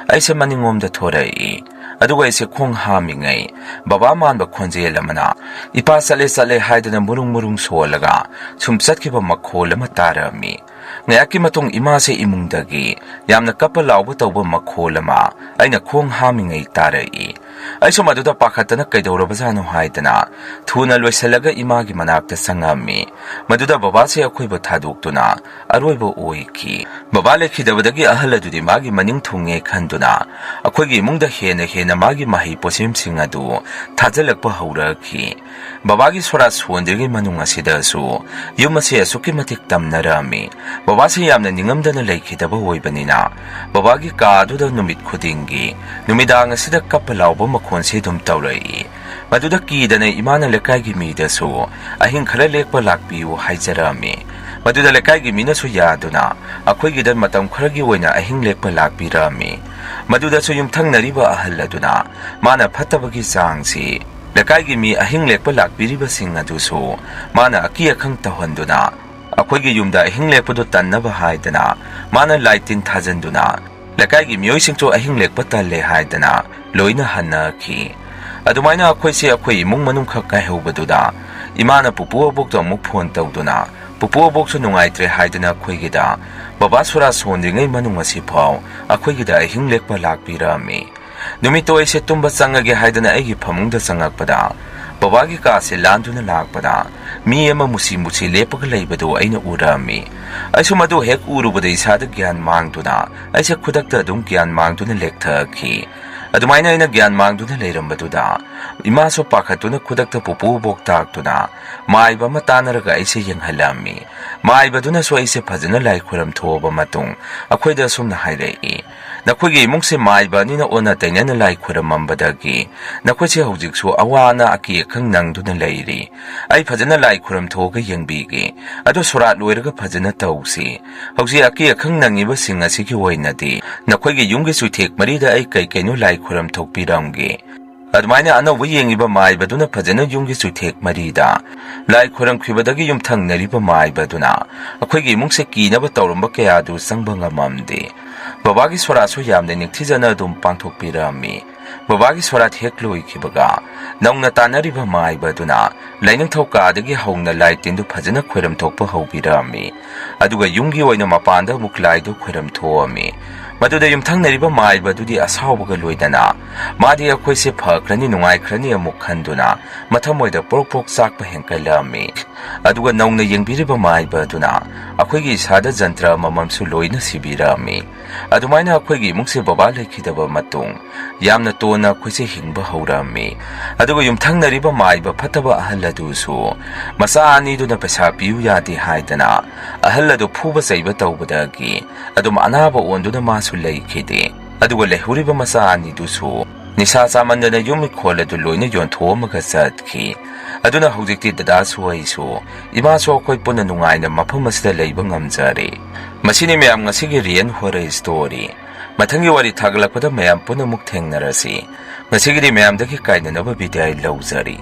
ꯑꯩꯁꯦ ꯃꯅꯤꯡꯂꯣꯝꯗ ꯊꯣꯔꯛꯏ꯫ ꯑꯗꯨꯒ ꯑꯩꯁꯦ ꯈꯣꯡ ꯍꯥꯝꯃꯤꯉꯩ ꯕꯕꯥ ꯃꯥꯟꯕ ꯈꯣꯟꯖꯦꯜ ꯑꯃꯅ, "ꯏꯄꯥ ꯆꯠꯂꯦ, ꯆꯠꯂꯦ" ꯍꯥꯏꯗꯅ ꯃꯨꯔꯨꯡ ꯃꯨꯔꯨꯡ ꯁꯣꯜꯂꯒ ꯁꯨꯝ ꯆꯠꯈꯤꯕ ꯃꯈꯣꯜ ꯑꯃ ꯇꯥꯔꯝꯃꯤ꯫ ꯉꯥꯏꯍꯥꯛꯀꯤ ꯃꯇꯨꯡ ꯏꯃꯥꯁꯦ ꯏꯃꯨꯡꯗꯒꯤ ꯌꯥꯝꯅ ꯀꯞꯄ ꯂꯥꯎꯕ ꯇꯧꯕ ꯃꯈꯣꯜ ꯑꯃ ꯑꯩꯅ ꯈꯣꯡ ꯍꯥꯝꯃꯤꯉꯩ ꯇꯥꯔꯛꯏ꯫ ꯑꯩꯁꯨ ꯃꯗꯨꯗ ꯄꯥꯈꯠꯇꯅ ꯀꯩꯗꯧꯔꯕꯖꯥꯠꯅꯣ ꯍꯥꯏꯗꯅ ꯊꯨꯅ ꯂꯣꯏꯁꯤꯜꯂꯒ ꯏꯃꯥꯒꯤ ꯃꯅꯥꯛꯇ ꯆꯪꯉꯝꯃꯤ꯫ ꯃꯗꯨꯗ ꯕꯕꯥꯁꯦ ꯑꯩꯈꯣꯏꯕꯨ ꯊꯥꯗꯣꯛꯇꯨꯅ ꯑꯔꯣꯏꯕ ꯑꯣꯏꯈꯤ꯫ ꯕꯕꯥ ꯂꯩꯈꯤꯗꯕꯗꯒꯤ ꯑꯍꯜ ꯑꯗꯨꯗꯤ ꯃꯥꯒꯤ ꯃꯅꯤꯡ ꯊꯨꯡꯉꯦ ꯈꯟꯗꯨꯅ ꯑꯩꯈꯣꯏꯒꯤ ꯏꯃꯨꯡꯗ ꯍꯦꯟꯅ ꯍꯦꯟꯅ ꯃꯥꯒꯤ ꯃꯍꯩ ꯄꯣꯠꯁꯦꯝꯁꯤꯡ ꯑꯗꯨ ꯊꯥꯖꯤꯜꯂꯛꯄ ꯍꯧꯔꯛꯈꯤ꯫ ꯕꯕꯥꯒꯤ ꯁꯣꯔꯥꯠ ꯁꯣꯟꯗ꯭ꯔꯤꯉꯩ ꯃꯅꯨꯡ ꯑꯁꯤꯗꯁꯨ ꯌꯨꯝ ꯑꯁꯤ ꯑꯁꯨꯛꯀꯤ ꯃꯇꯤꯛ ꯇꯝꯅꯔꯝꯃꯤ꯫ ꯕꯕꯥꯁꯤ ꯌꯥꯝꯅ ꯅꯤꯡꯉꯝꯗꯅ ꯂꯩꯈꯤꯗꯕ ꯑꯣꯏꯕꯅꯤꯅ ꯕꯕꯥꯒꯤ ꯀꯥ ꯑꯗꯨꯗ ꯅꯨꯃꯤꯠ ꯈꯨꯗꯤꯡꯒꯤ ꯅꯨꯃꯤꯗꯥꯡ ꯑꯁꯤꯗ ꯀꯞꯄ ꯂꯥꯎꯕ ꯃꯈꯣꯟꯁꯤ ꯑꯗꯨꯝ ꯇꯧꯔꯛꯏ꯫ ꯃꯗꯨꯗ ꯀꯤꯗꯅ ꯏꯃꯥꯅ ꯂꯩꯀꯥꯏꯒꯤ ꯃꯤꯗꯁꯨ ꯑꯍꯤꯡ ꯈꯔ ꯂꯦꯛꯄ ꯂꯥꯛꯄꯤꯌꯨ ꯍꯥꯏꯖꯔꯝꯃꯤ꯫ ꯃꯗꯨꯗ ꯂꯩꯀꯥꯏꯒꯤ ꯃꯤꯅꯁꯨ ꯌꯥꯗꯨꯅ ꯑꯩꯈꯣꯏꯒꯤꯗ ꯃꯇꯝ ꯈꯔꯒꯤ ꯑꯣꯏꯅ ꯑꯍꯤꯡ ꯂꯦꯛꯄ ꯂꯥꯛꯄꯤꯔꯝꯃꯤ꯫ ꯃꯗꯨꯗꯁꯨ ꯌꯨꯝꯊꯪꯅꯔꯤꯕ ꯑꯍꯜ ꯑꯗꯨꯅ ꯃꯥꯅ ꯐꯠꯇꯕꯒꯤ ꯆꯥꯡꯁꯤ ꯂꯩꯀꯥꯏꯒꯤ ꯃꯤ ꯑꯍꯤꯡ ꯂꯦꯛꯄ ꯂꯥꯛꯄꯤꯔꯤꯕꯁꯤꯡ ꯑꯗꯨꯁꯨ ꯃꯥꯅ ꯑꯀꯤ ꯑꯈꯪ ꯇꯧꯍꯟꯗꯨꯅ ꯑꯩꯈꯣꯏꯒꯤ ꯌꯨꯝꯗ ꯑꯍꯤꯡ ꯂꯦꯛꯄꯗꯨ ꯇꯟꯅꯕ ꯍꯥꯏꯗꯅ ꯃꯥꯅ ꯂꯥꯏ ꯇꯤꯟ ꯊꯥꯖꯤꯟꯗꯨꯅ ꯂꯩꯀꯥꯏꯒꯤ ꯃꯤꯑꯣꯏꯁꯤꯡꯁꯨ ꯑꯍꯤꯡ ꯂꯦꯛꯄ ꯇꯜꯂꯦ ꯍꯥꯏꯗꯅ ꯂꯣꯏꯅ ꯍꯟꯅꯈꯤ꯫ ꯑꯗꯨꯃꯥꯏꯅ ꯑꯩꯈꯣꯏꯁꯦ ꯑꯩꯈꯣꯏ ꯏꯃꯨꯡ ꯃꯅꯨꯡ ꯈꯛ ꯀꯥꯏꯍꯧꯕꯗꯨꯗ ꯏꯃꯥꯅ ꯄꯨꯄꯨ ꯑꯕꯣꯛꯇ ꯑꯃꯨꯛ ꯐꯣꯟ ꯇꯧꯗꯨꯅ ꯄꯨꯄꯨ ꯑꯕꯣꯛꯁꯨ ꯅꯨꯡꯉꯥꯏꯇ꯭ꯔꯦ ꯍꯥꯏꯗꯅ ꯑꯩꯈꯣꯏꯒꯤꯗ ꯕꯕꯥ ꯁꯣꯔꯥ ꯁꯣꯟꯗ꯭ꯔꯤꯉꯩ ꯃꯅꯨꯡ ꯑꯁꯤꯐꯥꯎ ꯑꯩꯈꯣꯏꯒꯤꯗ ꯑꯍꯤꯡ ꯂꯦꯛꯄ ꯂꯥꯛꯄꯤꯔꯝꯃꯤ꯫ ꯅꯨꯃꯤꯠꯇꯣ ꯑꯩꯁꯦ ꯇꯨꯝꯕ ꯆꯪꯉꯒꯦ ꯍꯥꯏꯗꯅ ꯑꯩꯒꯤ ꯐꯃꯨꯡꯗ ꯆꯪꯉꯛꯄꯗ ꯕꯕꯥꯒꯤ ꯀꯥꯁꯦ ꯂꯥꯟꯗꯨꯅ ꯂꯥꯛꯄꯗ ꯃꯤ ꯑꯃ ꯃꯨꯁꯤ ꯃꯨꯁꯤ ꯂꯦꯞꯄꯒ ꯂꯩꯕꯗꯨ ꯑꯩꯅ ꯎꯔꯝꯃꯤ꯫ ꯑꯩꯁꯨ ꯃꯗꯨ ꯍꯦꯛ ꯎꯔꯨꯕꯗ ꯏꯁꯥꯗ ꯒ꯭ꯌꯥꯟ ꯃꯥꯡꯗꯨꯅ ꯑꯩꯁꯦ ꯈꯨꯗꯛꯇ ꯑꯗꯨꯝ ꯒ꯭ꯌꯥꯟ ꯃꯥꯡꯗꯨꯅ ꯂꯦꯛꯊꯈꯤ꯫ ꯑꯗꯨꯃꯥꯏꯅ ꯑꯩꯅ ꯒ꯭ꯌꯥꯟ ꯃꯥꯡꯗꯨꯅ ꯂꯩꯔꯝꯕꯗꯨꯗ ꯏꯃꯥꯁꯨ ꯄꯥꯈꯠꯇꯨꯅ ꯈꯨꯗꯛꯇ ꯄꯨꯄꯨ ꯑꯕꯣꯛ ꯇꯥꯛꯇꯨꯅ ꯃꯥꯏꯕ ꯑꯃ ꯇꯥꯟꯅꯔꯒ ꯑꯩꯁꯦ ꯌꯦꯡꯍꯜꯂꯝꯃꯤ꯫ ꯃꯥꯏꯕꯗꯨꯅꯁꯨ ꯑꯩꯁꯦ ꯐꯖꯅ ꯂꯥꯏ ꯈꯨꯔꯝ ꯊꯣꯛꯑꯕ ꯃꯇꯨꯡ ꯑꯩꯈꯣꯏꯗ ꯑꯁꯨꯝꯅ ꯍꯥꯏꯔꯛꯏ, "ꯅꯈꯣꯏꯒꯤ ꯏꯃꯨꯡꯁꯦ ꯃꯥꯏꯕ ꯑꯅꯤꯅ ꯑꯣꯟꯅ ꯇꯩꯅꯅ ꯂꯥꯏ ꯈꯨꯔꯝꯃꯝꯕꯗꯒꯤ ꯅꯈꯣꯏꯁꯦ ꯍꯧꯖꯤꯛꯁꯨ ꯑꯋꯥ ꯑꯅꯥ ꯑꯀꯤ ꯑꯈꯪ ꯅꯪꯗꯨꯅ ꯂꯩꯔꯤ꯫ ꯑꯩ ꯐꯖꯅ ꯂꯥꯏ ꯈꯨꯔꯝ ꯊꯣꯛꯑꯒ ꯌꯦꯡꯕꯤꯒꯦ꯫ ꯑꯗꯣ ꯁꯣꯔꯥꯠ ꯂꯣꯏꯔꯒ ꯐꯖꯅ ꯇꯧꯁꯤ꯫ ꯍꯧꯖꯤꯛ ꯑꯀꯤ ꯑꯈꯪ ꯅꯪꯉꯤꯕꯁꯤꯡ ꯑꯁꯤꯒꯤ ꯑꯣꯏꯅꯗꯤ ꯅꯈꯣꯏꯒꯤ ꯌꯨꯝꯒꯤ ꯆꯨꯊꯦꯛ ꯃꯔꯤꯗ ꯑꯩ ꯀꯩ ꯀꯩꯅꯣ ꯂꯥꯏ ꯈꯨꯔꯝ ꯊꯣꯛꯄꯤꯔꯝꯒꯦ"꯫ ꯑꯗꯨꯃꯥꯏꯅ ꯑꯅꯧꯕ ꯌꯦꯡꯉꯤꯕ ꯃꯥꯏꯕꯗꯨꯅ ꯐꯖꯅ ꯌꯨꯝꯒꯤ ꯆꯨꯊꯦꯛ ꯃꯔꯤꯗ ꯂꯥꯏ ꯈꯨꯔꯝꯈꯤꯕꯗꯒꯤ ꯌꯨꯝꯊꯪꯅꯔꯤꯕ ꯃꯥꯏꯕꯗꯨꯅ ꯑꯩꯈꯣꯏꯒꯤ ꯏꯃꯨꯡꯁꯦ ꯀꯤꯅꯕ ꯇꯧꯔꯝꯕ ꯀꯌꯥꯗꯨ ꯆꯪꯕ ꯉꯝꯃꯝꯗꯦ꯫ ꯕꯕꯥꯒꯤ ꯁꯣꯔꯥꯠꯁꯨ ꯌꯥꯝꯅ ꯅꯤꯡꯊꯤꯖꯅ ꯑꯗꯨꯝ ꯄꯥꯡꯊꯣꯛꯄꯤꯔꯝꯃꯤ꯫ ꯕꯕꯥꯒꯤ ꯁꯣꯔꯥꯠ ꯍꯦꯛ ꯂꯣꯏꯈꯤꯕꯒ ꯅꯧꯅ ꯇꯥꯟꯅꯔꯤꯕ ꯃꯥꯏꯕꯗꯨꯅ ꯂꯥꯏꯅꯤꯡꯊꯧ ꯀꯥꯗꯒꯤ ꯍꯧꯅ ꯂꯥꯏ ꯇꯤꯟꯗꯨ ꯐꯖꯅ ꯈꯣꯏꯔꯝ ꯊꯣꯛꯄ ꯍꯧꯕꯤꯔꯝꯃꯤ꯫ ꯑꯗꯨꯒ ꯌꯨꯝꯒꯤ ꯑꯣꯏꯅ ꯃꯄꯥꯟꯗ ꯑꯃꯨꯛ ꯂꯥꯏꯗꯨ ꯈꯣꯏꯔꯝ ꯊꯣꯛꯑꯝꯃꯤ꯫ ꯃꯗꯨꯗ ꯌꯨꯝꯊꯪꯅꯔꯤꯕ ꯃꯥꯏꯕ ꯑꯗꯨꯗꯤ ꯑꯁꯥꯎꯕꯒ ꯂꯣꯏꯅꯅ ꯃꯥꯗꯤ ꯑꯩꯈꯣꯏꯁꯦ ꯐꯈ꯭ꯔꯅꯤ, ꯅꯨꯡꯉꯥꯏꯈ꯭ꯔꯅꯤ ꯑꯃꯨꯛ ꯈꯟꯗꯨꯅ ꯃꯊꯃꯣꯏꯗ ꯄ꯭ꯔꯣꯛ ꯄ꯭ꯔꯣꯛ ꯆꯥꯛꯄ ꯍꯦꯟꯀꯠꯂꯛꯑꯝꯃꯤ꯫ ꯑꯗꯨꯒ ꯅꯧꯅ ꯌꯦꯡꯕꯤꯔꯤꯕ ꯃꯥꯏꯕ ꯑꯗꯨꯅ ꯑꯩꯈꯣꯏꯒꯤ ꯏꯁꯥꯗ ꯖꯟꯇ꯭ꯔ ꯑꯃꯃꯝꯁꯨ ꯂꯣꯏꯅ ꯁꯤꯕꯤꯔꯛꯑꯝꯃꯤ꯫ ꯑꯗꯨꯃꯥꯏꯅ ꯑꯩꯈꯣꯏꯒꯤ ꯏꯃꯨꯡꯁꯦ ꯕꯕꯥ ꯂꯩꯈꯤꯗꯕ ꯃꯇꯨꯡ ꯌꯥꯝꯅ ꯇꯣꯟꯅ ꯑꯩꯈꯣꯏꯁꯦ ꯍꯤꯡꯕ ꯍꯧꯔꯛꯑꯝꯃꯤ꯫ ꯑꯗꯨꯒ ꯌꯨꯝꯊꯪꯅꯔꯤꯕ ꯃꯥꯏꯕ ꯐꯠꯇꯕ ꯑꯍꯜ ꯑꯗꯨꯁꯨ ꯃꯆꯥ ꯑꯅꯤꯗꯨꯅ ꯄꯩꯁꯥ ꯄꯤꯌꯨ ꯌꯥꯗꯦ ꯍꯥꯏꯗꯅ ꯑꯍꯜ ꯑꯗꯨ ꯐꯨꯕ ꯆꯩꯕ ꯇꯧꯕꯗꯒꯤ ꯑꯗꯨꯝ ꯑꯅꯥꯕ ꯑꯣꯟꯗꯨꯅ ꯃꯥꯁꯨ ꯂꯩꯈꯤꯗꯦ꯫ ꯑꯗꯨꯒ ꯂꯩꯍꯧꯔꯤꯕ ꯃꯆꯥ ꯑꯅꯤꯗꯨꯁꯨ ꯅꯤꯁꯥ ꯆꯥꯃꯟꯗꯅ ꯌꯨꯝ ꯏꯈꯣꯜ ꯑꯗꯨ ꯂꯣꯏꯅ ꯌꯣꯟꯊꯣꯛꯑꯝꯃꯒ ꯆꯠꯈꯤ꯫ ꯑꯗꯨꯅ ꯍꯧꯖꯤꯛꯇꯤ ꯗꯗꯥꯁꯨ ꯑꯩꯁꯨ, ꯏꯃꯥꯁꯨ ꯑꯩꯈꯣꯏ ꯄꯨꯟꯅ ꯅꯨꯡꯉꯥꯏꯅ ꯃꯐꯝ ꯑꯁꯤꯗ ꯂꯩꯕ ꯉꯝꯖꯔꯦ꯫ ꯃꯁꯤꯅꯤ ꯃꯌꯥꯝ ꯉꯁꯤꯒꯤ ꯔꯤꯌꯦꯜ ꯍꯣꯔꯔ ꯁ꯭ꯇꯣꯔꯤ꯫ ꯃꯊꯪꯒꯤ ꯋꯥꯔꯤ ꯊꯥꯒꯠꯂꯛꯄꯗ ꯃꯌꯥꯝ ꯄꯨꯟꯅ ꯑꯃꯨꯛ ꯊꯦꯡꯅꯔꯁꯤ꯫ ꯉꯁꯤꯒꯤꯗꯤ ꯃꯌꯥꯝꯗꯒꯤ ꯀꯥꯏꯅꯅꯕ ꯕꯤꯗꯥꯏ ꯂꯧꯖꯔꯤ꯫